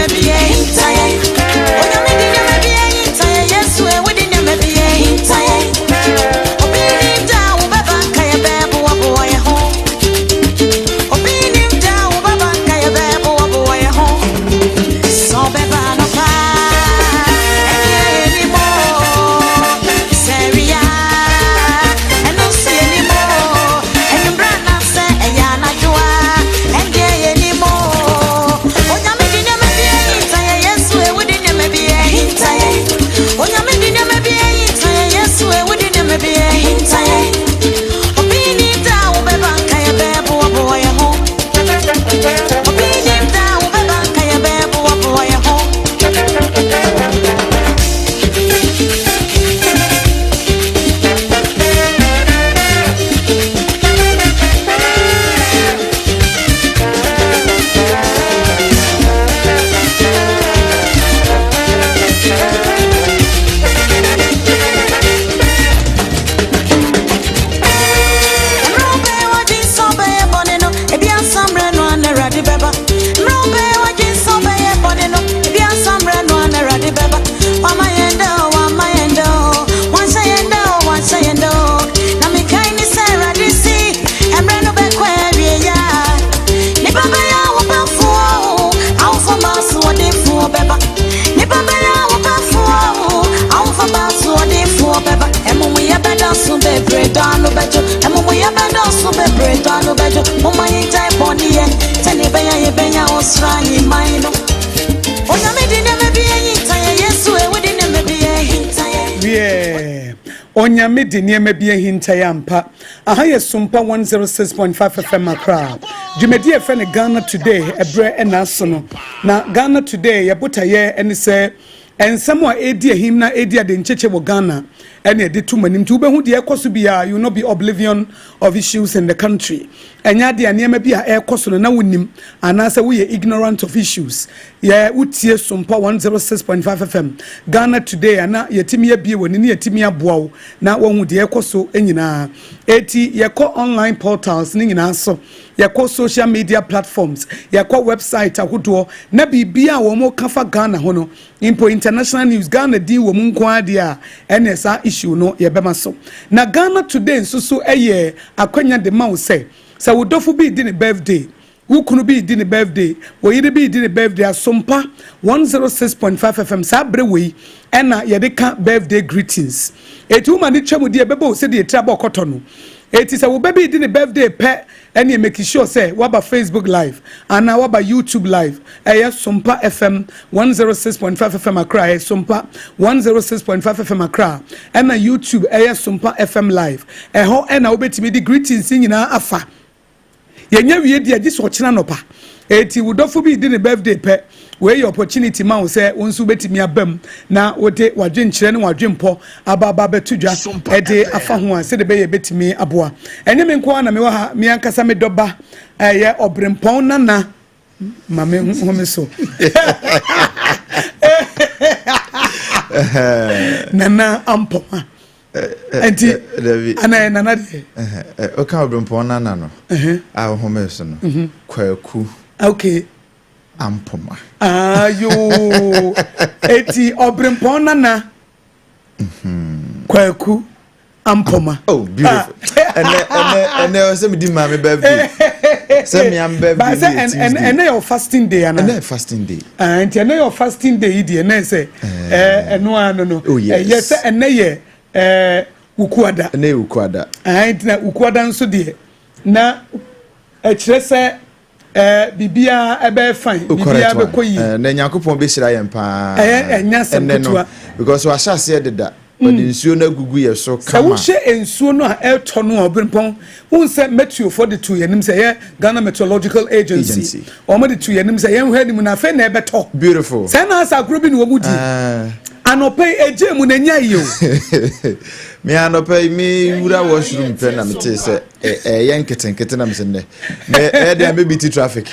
nneɛma bi ahinta yɛn. Onyame de nneɛma bi ahinta yɛn. Yesu e, wode nneɛma bi ahinta yɛn. Obi nnim da a wobɛba nka yɛbɛboaboa yɛn ho. Obi nnim da a wobɛba nka yɛbɛboaboa yɛn ho. Sɛ ɔbɛba anɔpa, ɛneɛ yɛnim o. Sɛ awia, ɛno nso yɛnim o. Anwummerɛ anaasɛ ɛyɛ anadwo a, ɛndeɛ yɛnim o. Onyame de nneɛma bi ahinta yɛn. Yesu e, wode nneɛma bi ahinta yɛn. Onyame de nneɛma bi ahinta yɛn. Yesu e, wode nneɛma bi ahinta yɛn. Obi nnim da a wobɛba nka yɛbɛboaboa yɛn ho. Obi nnim da a wobɛba nka yɛbɛboaboa yɛn ho. Mmerɛ wobɛyɛ w'adwene sɛ wobɛyɛ bɔne no, ebi ansa mmerɛ no a na Awurade bɛba. Mmerɛ wobɛyɛ w'adwene sɛ wobɛyɛ bɔne no, ebi ansa mmerɛ no a na Awurade bɛba. Wama yɛn da o, wama yɛn da o, wanhyɛ yɛn da o, wanhyɛ yɛn da o. Na mekae ne sɛ Awurade si, mmerɛ no bɛkɔ awie a. Nipa bɛyɛ awopɛfoɔ o, awofo asoɔdenfoɔ bɛba. Nipa bɛyɛ awopɛfoɔ o, awofo asoɔdenfoɔ bɛba. Amumuyɛ bɛdɔɔso bebree, dɔ ano bɛdwo. Amumuyɛ bɛdɔɔso bebree, dɔ ano bɛdwo. Momma yɛngyae bɔne yɛ, sɛnea ɛbɛyɛ a yɛbɛnya ɔsoro ahemman no. Onyame de nneɛma bi ahinta yɛn. Yesu e, wode nneɛma bi ahinta yɛn. Wiɛ, Onyame de nneɛma bi ahinta yɛ ampa. Aha yɛ Sumpa 106.5 FM Accra. Dwumadi a yɛfrɛ no Ghana Today ɛberɛ ɛna aso no. Na Ghana Today yɛbotaeɛ ne sɛ nsɛm a ɛredi ahim na ɛredi ade nkyekye wɔ Ghana ɛne ɛde to mo anim. Nti wobɛhu deɛ ɛkɔ so biara, you will not be oblivion of issues in the country. Ɛnyɛ adeɛ a nneɛma bi a ɛrekɔ so no na wonim anaasɛ woyɛ ignorant of issues. Yɛ wotie Sumpa 106.5 FM Ghana Today a na yɛtumi abie w'ani ne yɛtumi aboa wo na woahu deɛ ɛrekɔ so nyinaa. Eti yɛkɔ online portals ne nyinaa so, yɛkɔ social media platforms, yɛkɔ website ahodoɔ na biribiara a wɔn ka fa Ghana ho no, mpo international news, Ghana din wɔ mu nko ara deɛ a, ɛne saa issue no yɛbɛma so. Na Ghana Today nso so yɛ akwanya de ma wo sɛ wo dɔfo bi di ne birthday, wo kunu bi di ne birthday, wo yere bi di ne birthday, Asompa 106.5 FM saa bere wei ɛna yɛde ka birthday greetings. Eti wo ma ne twam deɛ ɛbɛbɔ wo sɛdeɛ etiri abɔ kɔtɔ no. Eti sɛ wo bɛ bi di ne birthday pɛ, ɛne make sure sɛ waba Facebook Live anaa waba YouTube Live. Ɛyɛ Sompa FM 106.5 FM Accra, ɛyɛ Sompa 106.5 FM Accra, ɛna YouTube ɛyɛ Sompa FM Live. Ɛhɔ ɛna wobɛtumi de greetings nyinaa afa. Yɛnyɛ wie di agye sɛ ɔkyena nɔpa. Eti wo dɔfo bi di ne birthday pɛ, wei yɛ opportunity ma wo sɛ wo nso wobɛtumi aba mu na wode w'adwenkyerɛ ne w'adwempɔ aba aba bɛto dwa ɛde afa ho a sɛde bɛyɛ bɛtumi aboa. Ɛnyɛ me nko ara na mewɔ ha. Me ankasa me dɔba ɛyɛ Ɔberempɔn Nana ma me home so, Nana Ampɔma. Nti ana yɛ Nana deɛ? Ɔka Ɔberempɔn Nana no a ɔhome so no, Kwaku Ampɔma. Ayo, eti Ɔberempɔn Nana Kwaku Ampɔma. Oh, beautiful. Ɛnɛ ɛnɛ ɛnɛ sɛ mi di maame birthday, sɛ mi am birthday ni yɛ Tuesday. Ɛnɛ yɛ fasting day ana? Ɛnɛ yɛ fasting day. Ah, nti ɛnɛ yɛ fasting day yi deɛ, ɛnɛ sɛ ɛno ano no. Oh yes. Ɛyɛ sɛ ɛnɛ yɛ Wukuada. Ɛnɛ yɛ Wukuada. Ah, nti na Wukuada nso deɛ na ɛkyerɛ sɛ biribiara ɛbɛyɛ fine, biribiara bɛkɔ yie. Na Nyankopɔn bɛhyira yɛn paa. Ɛyɛ ɛnya asɛm ketewa. Because wahyɛ aseɛ deda. Ɔde nsuo no agugu yɛ so kama. Sɛ wohyɛ nsuo no a ɛretɔ no a, Ɔberempɔn, wohu sɛ meteofoɔ de to yɛn anim sɛ ɛyɛ Ghana Meteorological Agency. Wɔn de to yɛn anim sɛ yɛnhwɛ anim na afei na ɛbɛtɔ. Beautiful. Sɛ na asa agorɔ bi na wɔn di. Anɔpɛ yi egye mu na enya yie o. Me anɔpɛ yi me wura washroom pɛ na me te sɛ. Ɛyɛ nketenkete na mesɛ nnɛ ɛyɛ deɛ maybe ti traffic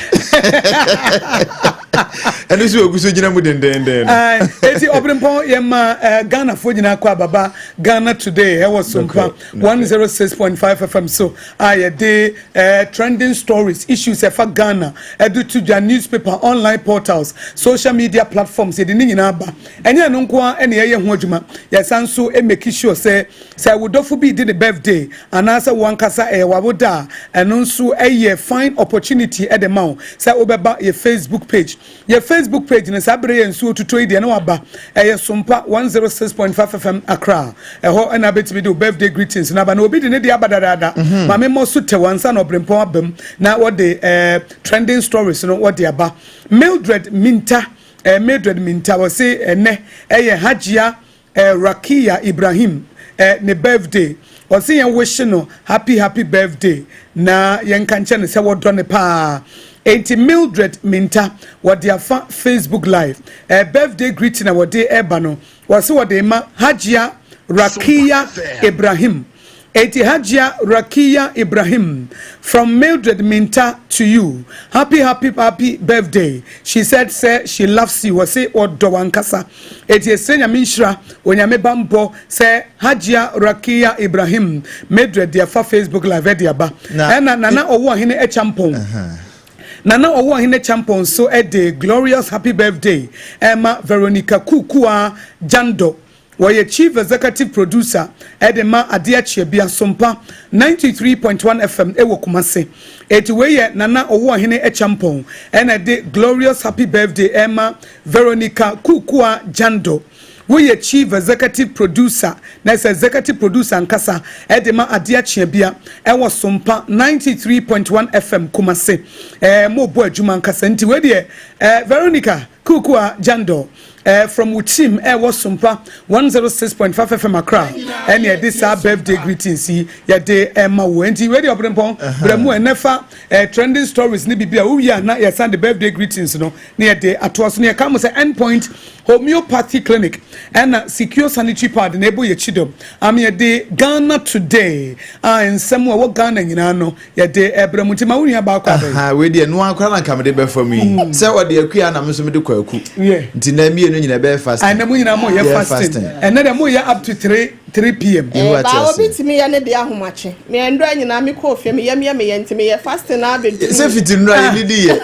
ɛno nso ogu so gyina mu dendenden no. Eti ɔbɛnpɔn yɛ ma Ghanafoɔ nyinaa kɔ ababa Ghana Today ɛwɔ Sompa 106.5 FM so a yɛde trending stories, issues ɛfa Ghana ɛde to dwa, newspaper, online portals, social media platforms, yɛde ne nyinaa ba. Ɛnyɛ ɛno nko ara ɛna yɛyɛ ho adwuma, yɛsan nso make sure sɛ wodɔfo bi di ne birthday anaasɛ wɔn ankasa ɛyɛ wawoda a, ɛno nso ɛyɛ fine opportunity ɛde ma wo sɛ wobɛba yɛ Facebook page. Yɛ Facebook page no, saa bere yɛ nsuo tutɔ yi deɛ ne waba, ɛyɛ Sompa 106.5 FM Accra. Ɛhɔ ɛna abɛtumi de wo birthday greetings n'aba, na obi de ne de aba dadaada. Maame mmɔ so tɛ wɔn nsa na ɔbrempɔn aba mu na wɔde trending stories no wɔde aba. Mildred Minta, Mildred Minta, wɔse ɛnɛ ɛyɛ Hajia Rakia Ibrahim ne birthday. Ɔse yɛn wish no happy happy birthday na yɛn ka nkyɛn no sɛ wɔdɔ ne paa. Enti Mildred Minta wɔde afa Facebook Live birthday greeting a wɔde ɛba no, wɔse wɔde ma Hajia Rakia Ibrahim. Eti Hajia Rakia Ibrahim, from Mildred Minta to you. Happy, happy, happy birthday. She said, sɛ she loves you. Wɔse ɔdɔ wankasa. Eti ese Nyame nhyira, Onyame bambɔ sɛ Hajia Rakia Ibrahim, Mildred de afa Facebook Live ɛde aba. Ɛna Nana ɔwɔ ɔhene Ɛkyampɔn. Nana ɔwɔ ɔhene Champon so ɛde glorious happy birthday ɛma Veronica Kukua Jando. Wɔyɛ chief executive producer ɛde ma adeɛ akyea bi Asompa 93.1 FM ɛwɔ Kumase. Eti wei yɛ Nana ɔwɔ ɔhene Ɛkyampɔn ɛna ɛde glorious happy birthday ɛma Veronica Kukua Jando. Woyɛ chief executive producer na ɛsɛ executive producer nkasa ɛde ma adeɛ akyea bia ɛwɔ Sompa 93.1 FM Kumase. Mo bɔ adwuma nkasa, nti wei deɛ Veronica Kukua Jando from wo team ɛwɔ Sompa 106.5 FM Accra ɛne ɛde saa birthday greetings yi yɛde ɛma wo. Nti wei deɛ, ɔbɛnpɔn brɛ mu ɛnɛfa trending stories ne bibi a wowie a, na yɛsan de birthday greetings no ne yɛde atoa so. Ne yɛka mo sɛ Endpoint Homeopathy Clinic ɛna Secure Sanitary Pad na ɛbɔ yɛkyi dɔm ama yɛde Ghana Today a nsɛm a ɛwɔ Ghana nyinaa no yɛde ɛbrɛ mu. Nti ma wo nua baako abɛn. Aha, wei deɛ noa koraa na nka mede bɛfa mu yi sɛ ɔde akua na me nso mede kɔ aku. Nti na mmienu nyina ɛbɛyɛ fasting. Ɛnɛ mo nyinaa mo yɛ Yɛ fasting. Ɛnɛ deɛ mo yɛ up to 3 pm. Yehowa te Baa ase. Obi tumi yɛ ne de ahomakye. Meyɛ ndura nyinaa, mekɔɔ fie, meyɛ meyɛ meyɛ nti meyɛ fasting na abɛduru. Sɛ fiti nnura yɛ didi yɛ.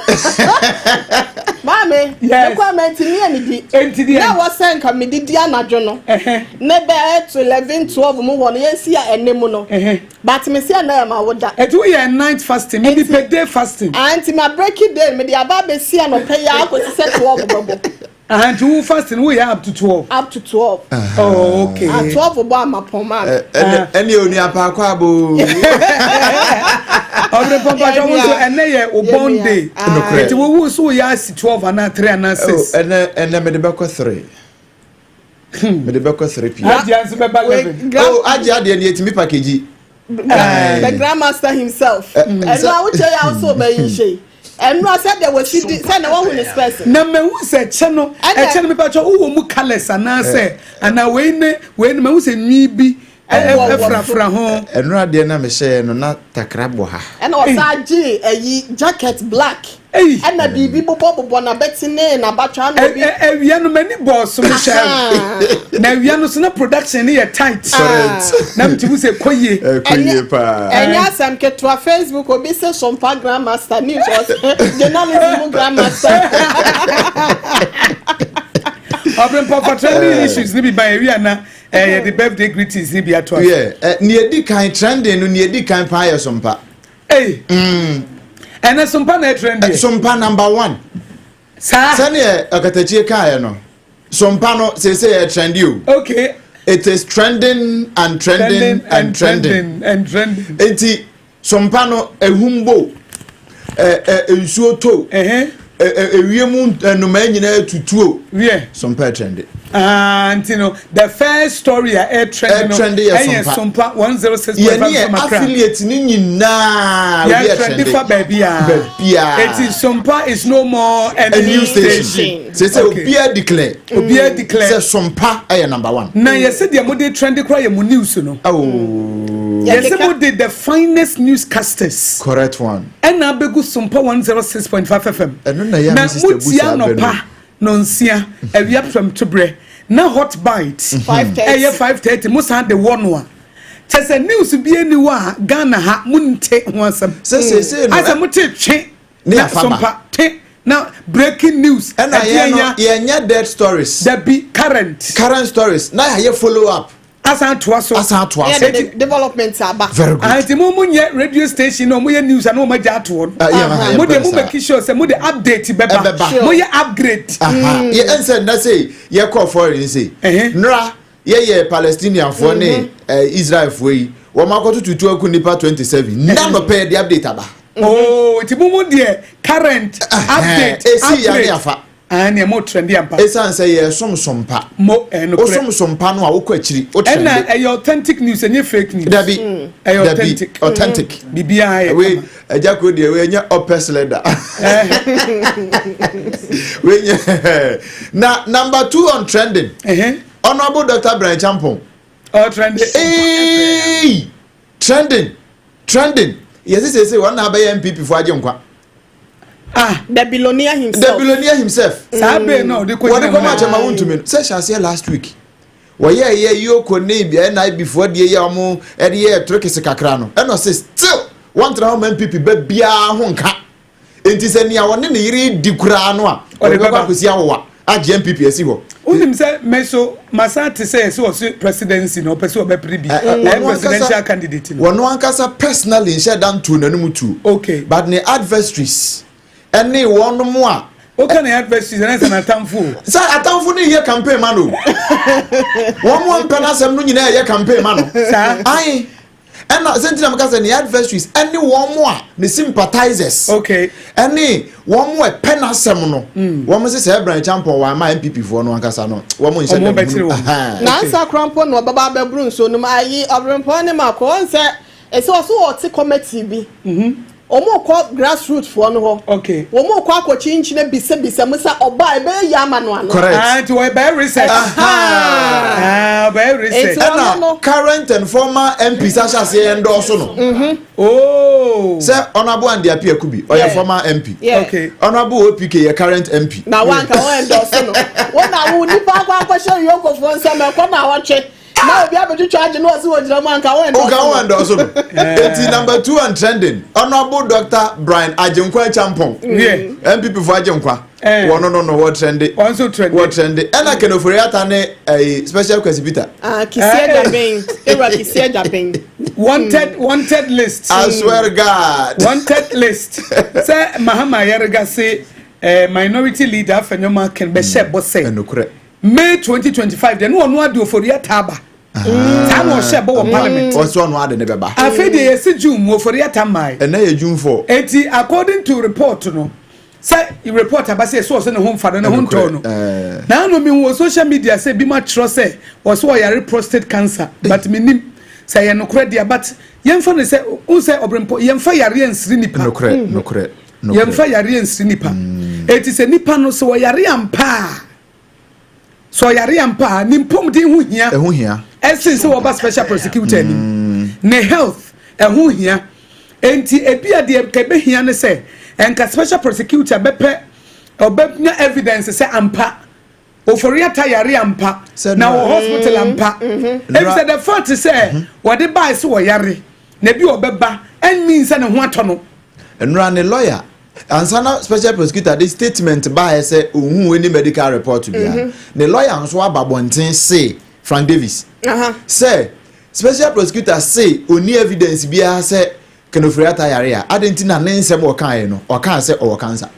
Maame, Yes. mekɔ ama ntumi yɛ ne di. Enti deɛ? Na wɔ sɛ nka medidi anadwo no. Ne bɛyɛ to 11, 12 mu hɔ no, yɛnsi a ɛnɛ mu no. But me si ɛnɛ yɛ ma wo da. Ɛti woyɛ night fasting, mi bi pɛ day fasting. Ah, nti ma break day mede aba abɛsi anɔpɛ yi akɔsi sɛ 12 bɛbɔ. Aha, nti wo fasting woyɛ up to 12? Up to 12. Oh, okay. Ah, 12 bɔ amapɔn maame. Ɛne onua paakɔ abo. Ɔbɛn pɔmpatɔ wo nso ɛnɛ yɛ wo born day. Nokorɛ. Nti wo wo so woyɛ asi 12 anaa 3 anaa 6? Ɛnɛ mede bɛkɔ 3, mede bɛkɔ 3 pm. Agye nso bɛba 11. Oh, agye adeɛ deɛ yɛtumi package. The grandmaster himself. Ɛnu a wokyɛ yɛ awoso ɔbɛyi nhyɛ yi. Ɛnu a sɛdeɛ wɔsi di sɛdeɛ wɔhu ne spɛs. Na mehu sɛ kyɛ no, ɛkyɛ no, mepatwɛ, wowɔ mu colours anaasɛ anaa wei ne wei ne? Mehu sɛ nwi bi ɛfrafra ho. Ɛno adeɛ na mehyɛɛ no na takra bɔ ha. Ɛna ɔsan gye ɛyi jacket black. Eyi. Ɛna biribi bobɔbobɔ n'abɛti ne n'abatwa na obi. Awia no m'ani bɔɔ so mehyɛ, na awia no so na production no yɛ tight na metumi sɛ kɔ yie. Ɛkɔ yie paa. Ɛnyɛ asɛm ketewa. Facebook obi sɛ Sompa grandmaster news, ɔsɛ journalism grandmaster. Ɔbɛn pɔpɔ, trending issues ni bi ba awia na yɛde birthday greetings ni bi ato ase. Yeah, nea edi kan trending no, nea edi kan paa yɛ Sompa. Ei, ɛnɛ Sompa na ɛtrend deɛ? Sompa number one. Saa? Sɛneɛ ɔkatakyie kaeɛ no, Sompa no seesei yɛ trendy o. It is trending and trending and trending. And trending. Nti Sompa no, ehum bo, ɛ ɛ nsuo to, ɛ ɛ ewiem nnomaa nyinaa tutuo, Sompa trend. Ah, nti no the first story a ɛtrend no Ɛtrend yɛ ɛyɛ Sompa. Sompa 106.5 Yɛne yɛ FM Accra. affiliate ne nyinaa obi yɛ yɛ trend trend fa baabi a baabi a. Eti Sompa is no more a a new station. Sese obiara declare Obiara declare sɛ Sompa ɛyɛ number one. Na yɛsɛ deɛ mode trend kora yɛ mo news no. Oh. Yɛsɛ mo de the finest newscasters. Correct one. Ɛna abɛgu Sompa 106.5 FM. Ɛno na ɛyɛ Na me sister mo tia bu saa bɛ no. nɔpa nɔnsia awia prɛmtoberɛ na hot bite. 5:30. Ɛyɛ 5:30 mo san de wɔ no a. Kyɛ sɛ news bi ani wɔ a Ghana ha mo nte ho asɛm. Sɛ seesei no. Asɛ mo te twe. Ne Na afa ba. Sompa te na breaking news. Ɛna Ɛdeɛ yɛn no nya. yɛnyɛ dead stories. Dabi current. Current stories na yɛayɛ follow up. Asan toa so. Asan toa so. Yɛ de development aba. Very good. Nti mo mo nyɛ radio station na mo yɛ news ana mo gya ato hɔ. Ah, yeah, yeah, Mo de mo yeah. make sure sɛ mo de update bɛba. Ɛbɛba. Sure. Mo yɛ upgrade. Aha. Yɛ ɛnsɛ nna sɛ yɛkɔ foreign sɛ. Nra yɛyɛ Palestinianfoɔ ne Israelfoɔ yi wɔn akɔto tutu aku nipa 27. Nna nɔpɛ yɛde update aba. Oh, nti mo mo deɛ current update Esi ya ne upgrade. afa. Ah, nea mo trend ampa. Esan sɛ yɛ somsom pa. Mo ɛno O somsom pa no a wokɔ akyiri o trend. Ɛna ɛyɛ authentic news, ɛnyɛ fake news. Dabi. Ɛyɛ Dabi. authentic. Authentic. Biribiara yɛ Wei kama. ɛgya kuro deɛ wei ɛnyɛ ɔpɛs leather. Wei nyɛ na number 2 on trending. Honourable Dr. Bryan Acheampong. Oh, trending. Hey, trending, trending. Yɛsi sɛ sɛ wɔn na abɛyɛ NPP fo agye nkwa. Ah, the billionaire himself. The billionaire himself. Saa bɛɛ na ɔde kɔ Wɔde gyina kɔ mu. ma akyɛma wuntumi no. Sɛ hyɛ aseɛ last week. Wɔyɛ yɛ yoko ne bi NIB foɔ deɛ yɛ ɔmo ɛde yɛ toro kese kakra no. Ɛna ɔsɛ still wɔn tena hɔ ma NPP bɛ biara ho nka. Nti sɛ nea wɔne ne yere di koraa no a, Ɔde ɔde bɛkɔ bɛba. akɔsi awowa agye NPP asi hɔ. Wonim sɛ me so masa te sɛ ɛsɛ ɔse presidency na ɔpɛ sɛ ɔbɛpere bi. Ɛyɛ presidential candidate no. Wɔn ankasa personally nhyɛ da ntuo n'anum tuo. Okay. But ne adversaries ɛne wɔn mo a. Woka ne adversaries ɛnɛ sɛ n'atamfo o. Sɛ atamfo no yɛ campaign ma no. Wɔn mo mpɛ n'asɛm no nyinaa yɛ campaign ma no. Saa. Ayi. Ɛna sɛ ntina meka sɛ ne adversaries ɛne wɔn mo a ne sympathizers. Okay. Ɛne wɔn mo ɛpɛ n'asɛm no. Wɔn mo sɛ sɛ Bryan Acheampong wɔn ama NPP foɔ no ankasa no. Wɔn mo nhyɛ Wɔn dɛm bɛkyerɛ hunu. wɔn. Ahan. Nansa korampo na ɔbɛba abɛburu nsuo no mu ayi ɔbrɛmpɔn ne ma kɔ wɔn sɛ ɛsɛ ɔso ɔte committee bi. Wɔn kɔ grassroots foɔ no hɔ. Okay. Wɔn kɔ akɔkyinkyin bisabisa mu sɛ ɔbaa ɛbɛyɛ yɛ ama no ano. Correct. Ah, nti wɔbɛyɛ research. Ah, ɔbɛyɛ research. Eti wɔn Ɛna no. current and former MPs ahyɛ aseɛ endorse no. Oh. Sɛ Honourable Andy Appiah Kubi ɔyɛ former MP. Okay. Honourable OPK yɛ current MP. Na wanka wɔn endorse no. Wɔn na wo nipa akɔ akɔhyɛ yokofoɔ nsɛm ɛkɔ na wɔtwe. Na obi abɛtwitwa agye na ɔsi wɔ gyina mu anka wɔn endorse Oka no. wɔn endorse no. Eti number 2 on trending Honourable Dr. Bryan Acheampong Acheampong. NPP fo Agyenkwa. Wɔn no wɔ trende. Wɔn nso trende. Wɔ trende. Ɛna Ken Ofori-Atta ne ɛyi special Kwesi Peter. Ah, Kissi Agyebeng. Ewura Kissi Agyebeng. Wanted list. I swear God. Wanted list. Sɛ Mahama Ayariga se minority leader Afenyo Markin bɛhyɛ bɔ sɛ. Ɛnukurɛ. May 2025 deɛ ne ɔno ade Ofori-Atta aba. Saa na ɔhyɛ bɔ wɔ parliament. Ɔsɛ ɔno ade ne bɛba. Afei deɛ yɛsi June mu Ofori-Atta mmae. Ɛnɛ yɛ June 4. Eti according to report no sɛ report aba sɛ ɛsɛ ɔsɛ ne ho nfa no ne ho ntɔɔ no. Na ano mi wɔ social media sɛ bi ma kyerɛ sɛ ɔsɛ ɔyare prostate cancer but mi nim sɛ yɛ nokorɛ deɛ but yɛmfa no sɛ n sɛ ɔbrɛmpɔ yɛmfa yareɛ nsiri nipa. Nokorɛ, nokorɛ, nokorɛ. Yɛmfa yareɛ nsiri nipa. Eti sɛ nipa no sɛ ɔyare ampa a, sɛ ɔyare ampa a ne mpɔmuden ho hia. Ɛho hia. Ɛsen sɛ wɔba special prosecutor anim. Ne health ɛho hia. Enti ebi a deɛ ka ɛbɛhia ne sɛ ɛnka special prosecutor bɛpɛ ɔbɛnya evidence sɛ ampa Ofori-Atta yare ampa Sɛ na no- wɔ hospital ampa. Ebi sɛ the fact sɛ wɔde baa sɛ wɔyare na ebi ɔbɛba ɛnmi sɛ ne ho atɔ no. Nnura ne lawyer ansa na special prosecutor de statement baayɛ sɛ ohun any medical report bia. Ne lawyer nso aba abɔnten se Frank Davis sɛ special prosecutor se oni evidence biara sɛ Ken Ofori-Atta yare a adi nti na ne nsɛm ɔkaeɛ no ɔkaa sɛ ɔwɔ cancer.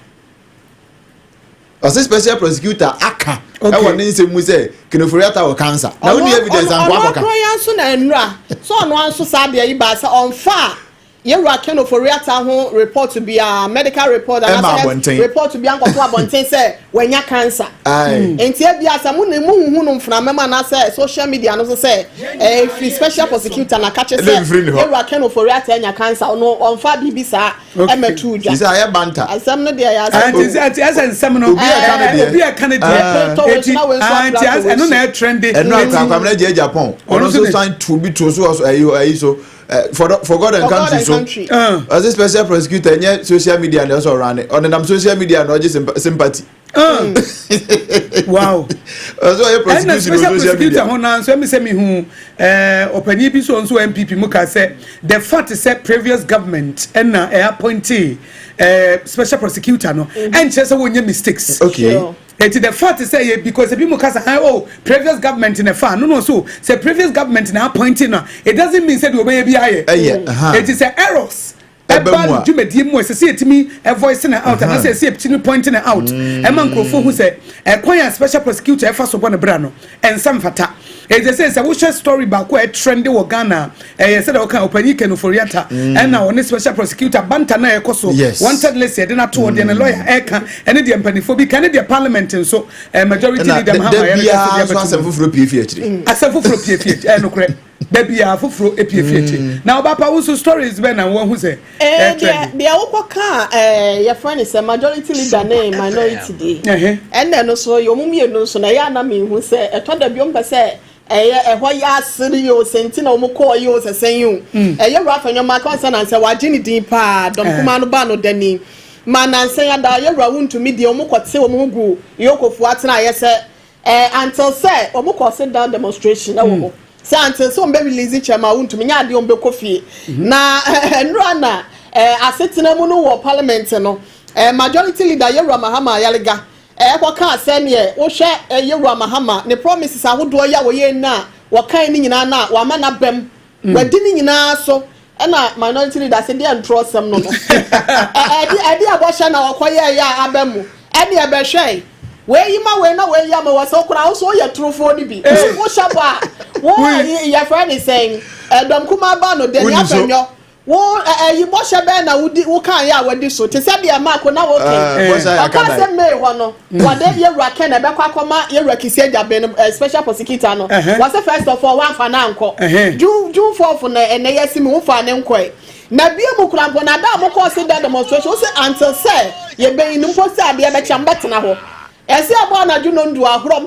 Ɔsɛ special prosecutor aka ɛwɔ ne nsɛm mu sɛ Ken Ofori-Atta wɔ cancer na oni evidence ankɔ Ɔno akɔka. akoro ya nso na nnura so ɔno nso saa deɛ yi ba sɛ ɔnfa a yɛwura Ken Ofori-Atta ho report bia, medical report Ɛma anaasɛ abɔnten. report bia nkɔto abɔnten sɛ wanya cancer. Aye. Nti ebi asa mu ne mu huhu no mframa mu anaasɛ social media no so sɛ ɛɛ firi special prosecutor na kakye Ɛna sɛ mfiri ne hɔ. yɛwura Ken Ofori-Atta anya cancer, ɔno ɔnfa biribi saa ɛmɛtu dwa. Sisi ayɛ banta. Asɛm no deɛ yɛ asɛm. Nti sɛ nti ɛsɛ nsɛm no Obi a ɛka ne deɛ. Obi a ɛka ne deɛ. Ah. Eti ah, nti ɛno na ɛtrende. Ɛnu akora Kwamina gye Japan ɔno Ɔno nso nso san tu bi to so ɛyi ɛyi so. For God and For God Country and so. Country. Ɔsɛ special prosecutor nyɛ social media na ɛsɛ ɔrane, ɔnenam social media na ɔgye sympathy. Ɔsɛ ɔyɛ Ɛna prosecution special wɔ social prosecutor media. Ho na nso ɛmi sɛ mi hu ɔpanyin bi so nso NPP mu ka sɛ the fact sɛ previous government ɛna ɛ appointee special prosecutor no ɛnkyerɛ sɛ wɔnyɛ mistakes. Eti the fact sɛ yɛ because ebi mu kasa, ah, oh, previous government na fa no so sɛ previous government na appointee no, it doesn't mean sɛ deɛ ɔbɛyɛ bi ayɛ. Ɛyɛ, aha. Eti sɛ errors ɛbɛ ɛba mu a. Dwumadie mu a, ɛsɛ sɛ yɛtumi ɛvoice na out anaasɛ ɛsɛ yɛtumi point na out ɛma nkurɔfoɔ hu sɛ ɛkwan a special prosecutor ɛfa so bɔ ne bra no ɛnsa mfata. Ɛsɛ sɛ wohwɛ story baako a ɛtrend wɔ Ghana a, ɛyɛ sɛdeɛ wɔka ɔpanyin Ken Ofori-Atta ɛna ɔne special prosecutor banta na ɛkɔ so. Wanted list yɛde no ato hɔ deɛ, ne lawyer ɛka ɛne deɛ mpanimfoɔ bi ka ne deɛ parliament nso majority ɛna leader da Mahama yɛreka sɛ biara deɛ nso bɛto asɛm mu. Foforɔ pie fi akyire. Asɛm foforɔ pie fie, ɛyɛ nokorɛ, dabi a foforɔ epie fie akyi na ɔba pa wo nso stories bɛn na wɔn ho sɛ deɛ ɛtrend? Deɛ wokɔ kaa yɛfrɛ ne sɛ majority leader ne minority deɛ, ɛnna no so yɛ ɔmo mmienu nso na ɛyɛ anam ihu sɛ ɛtɔ da bi ɔmo pɛ sɛ ɛyɛ ɛhɔ yɛ asere yi o, sɛ nti na ɔmo kɔɔ yi o, sɛ sɛn yi o, ɛyɛ wura Afenyo Markin sɛ nansɛ wagye ne din paa, dɔm kumaa no ba no dani ma nansɛn ada yɛ wura Wontumi deɛ, ɔmo kɔte ɔmo ho gu yokofu atena ayɛ sɛ until sɛ ɔmo kɔ sit down demonstration ɛwɔ hɔ sɛ until sɛ ɔmo bɛ release Chairman Wontumi nyɛ adeɛ ɔmo bɛ kɔ fie. Na nnura na asetena mu no wɔ parliament no, majority leader yɛwura Mahama Ayariga ɛkɔ kaa sɛneɛ wohwɛ yɛwura Mahama ne promises ahodoɔ yi a wɔyɛ na wɔkan ne nyinaa na wama n'abɛm wadi ne nyinaa so, ɛna minority leader sɛ deɛ ntorɔ sɛm no ɛde abɔhyɛ na wɔkɔyɛ ɛyɛ a abɛ mu ɛne ɛbɛhwɛ wei yi ma wei na wei yi ama wɔ sɛ okura ahosuo yɛ turufoɔ no bi wohyɛ bɔ a wo yɛfrɛ ne sɛn, ɛdɔm kuma ba no dani Wonim so. Afenyo wo ɛyi bɔhyɛ bɛɛ na wodi wokan yɛ a wadi so te sɛ deɛ maako na woke bɔhyɛ a yɛaka ɔka dan. sɛ May hɔ no wɔde yɛwura Ken ɛbɛkɔ akɔma yɛwura Kissi Agyebeng no special prosecutor no. Wɔsɛ first of all wɔamfa na ankɔ June 4 na ɛnɛ yɛsi mi wofa ne nkɔɛ na bie mu kura mpo na da a mokɔɔ se da demonstration wosɛ until sɛ yɛbɛyi no mpo sɛ adeɛ bɛkyɛ mbɛtena hɔ ɛsɛ ɛbɔ anadwo no ndu ahorɔm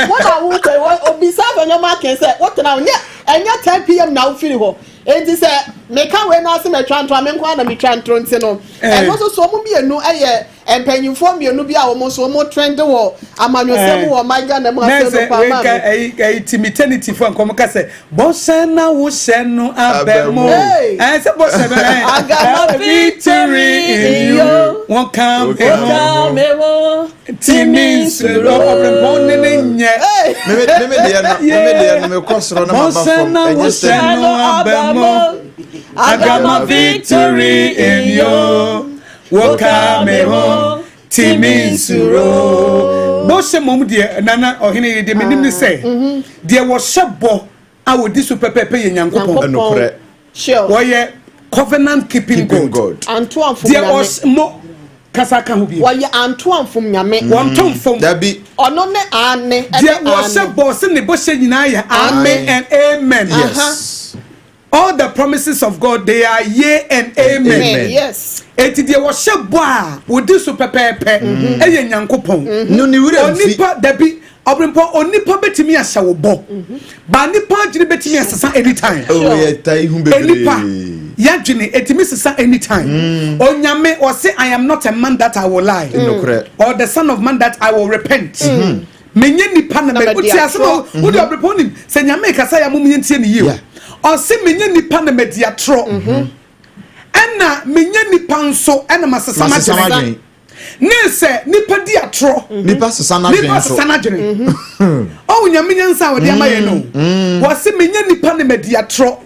wɔn a wokɔ obisa Afenyo Markin sɛ wotena hɔ nyɛ ɛnyɛ 10 p.m. na wofiri hɔ. Enti sɛ meka wei no ase mɛtwa nto a me nko ara na metwa ntoro nti no ɛno nso so ɔmo mmienu ɛyɛ mpanyinfoɔ mmienu bi a wɔn nso wɔn trend wɔ amanyɔsɛm wɔ ɔman Ghana mu na ase no sɛ pa wei maa ka mi. ɛyi team eternity fo nkɔmɔ ka sɛ bɔhyɛ na wohyɛ no abɛ mu. Hey. Sɛ bɔhyɛ no I got my victory in you, wɔn ka me ho timi nsuro ɔbrɛmpɔn ne ne nyɛ. Hey. Meme deɛ no mekɔ soro na maba Bɔhyɛ fam na ɛnyɛ wohyɛ steady. no abɛ mu. I got my victory in you. Wɔka me ho timi nsuro. Bɔhyɛ mɔm deɛ, nana ɔhene yi deɛ, menim ne sɛ deɛ wɔhyɛ bɔ a wɔdi so pɛpɛɛpɛ yɛ Nyankopɔn. Ɛnokorɛ. Wɔyɛ covenant keeping Keeping God. God. Anto anfom Deɛ Nyame. ɔs mo kasa ka ho bi. Wɔyɛ anto anfom Nyame. Wɔnto mfom. Dabi. Ɔno ne ane Deɛ ɛne wɔhyɛ ane. bɔ sɛ ne bɔhyɛ nyinaa yɛ amen and amen. All the promises of God, they are yea and amen. Amen. Eti deɛ wɔhyɛ bɔ a wɔdi so pɛpɛɛpɛ ɛyɛ Nyankopɔn. No ne werɛ mfi. Onipa dabi, ɔbɛnpɔ onipa bɛtumi ahyɛ wo bɔ ba, nipa adwene bɛtumi asesa anytime. Oh, yɛ ta ihu bebree. Enipa yadwene etumi sesa anytime. Onyame ɔse, "I am not a man that I will lie, Nokorɛ. or the son of man that I will repent." Menye nipa na Na mɛ mɛdi wote asɛm a atorɔ. wode ɔbrepɔ nim sɛ Nyame kasa yɛ mom yɛntie ne yie o. Ɔse menye nipa na mɛdi atorɔ, ɛna menye nipa nso ɛna masesa Masesa m'adwene. m'adwene. Ne sɛ nipa di atorɔ, nipa sesa n'adwene nipa nso. sesa n'adwene. Ɔwɔ Nyame nyansa a wɔde ama yɛn no, wɔse menye nipa na mɛdi atorɔ,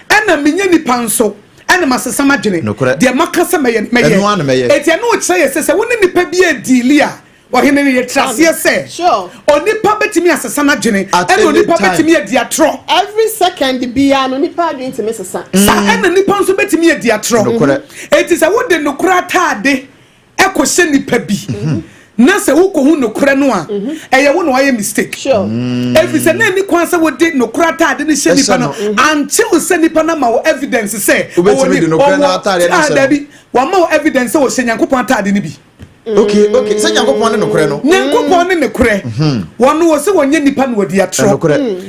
ɛna menye nipa nso ɛna masesa m'adwene. Nokorɛ. Deɛ maka sɛ mɛyɛ no, Ɛno ara na mɛyɛ. Eti ɛno kyerɛ yɛ sɛ wo ne nipa bi adiili a, ɔhene no yɛ traseɛ sɛ onipa bɛtumi asesa n'adwene At ɛna any onipa time. bɛtumi adi atorɔ. Every second biara no nipa adwene tumi sesa. Saa ɛna nipa nso bɛtumi adi atorɔ. Nokorɛ. Eti sɛ wode nokorɛ ataade ɛkɔhyɛ nipa bi na sɛ wokɔhu nokorɛ no a, ɛyɛ wo na wayɛ mistake. Ɛfiri sɛ na ani kwan sɛ wode nokorɛ ataade no hyɛ ɛhyɛ nipa no until sɛ nipa no ma wo evidence sɛ Wobɛtumi ɔwɔ de nokorɛ no ɔwɔ- ataade no Ah, ahyɛ no. dabi, wama wo evidence sɛ wɔhyɛ Nyankopɔn ataade no bi. Okay, sɛ Nyankopɔn ne nokorɛ no. Nyankopɔn ne nokorɛ. Wɔn wɔ sɛ wɔnyɛ nipa na wɔdi atorɔ.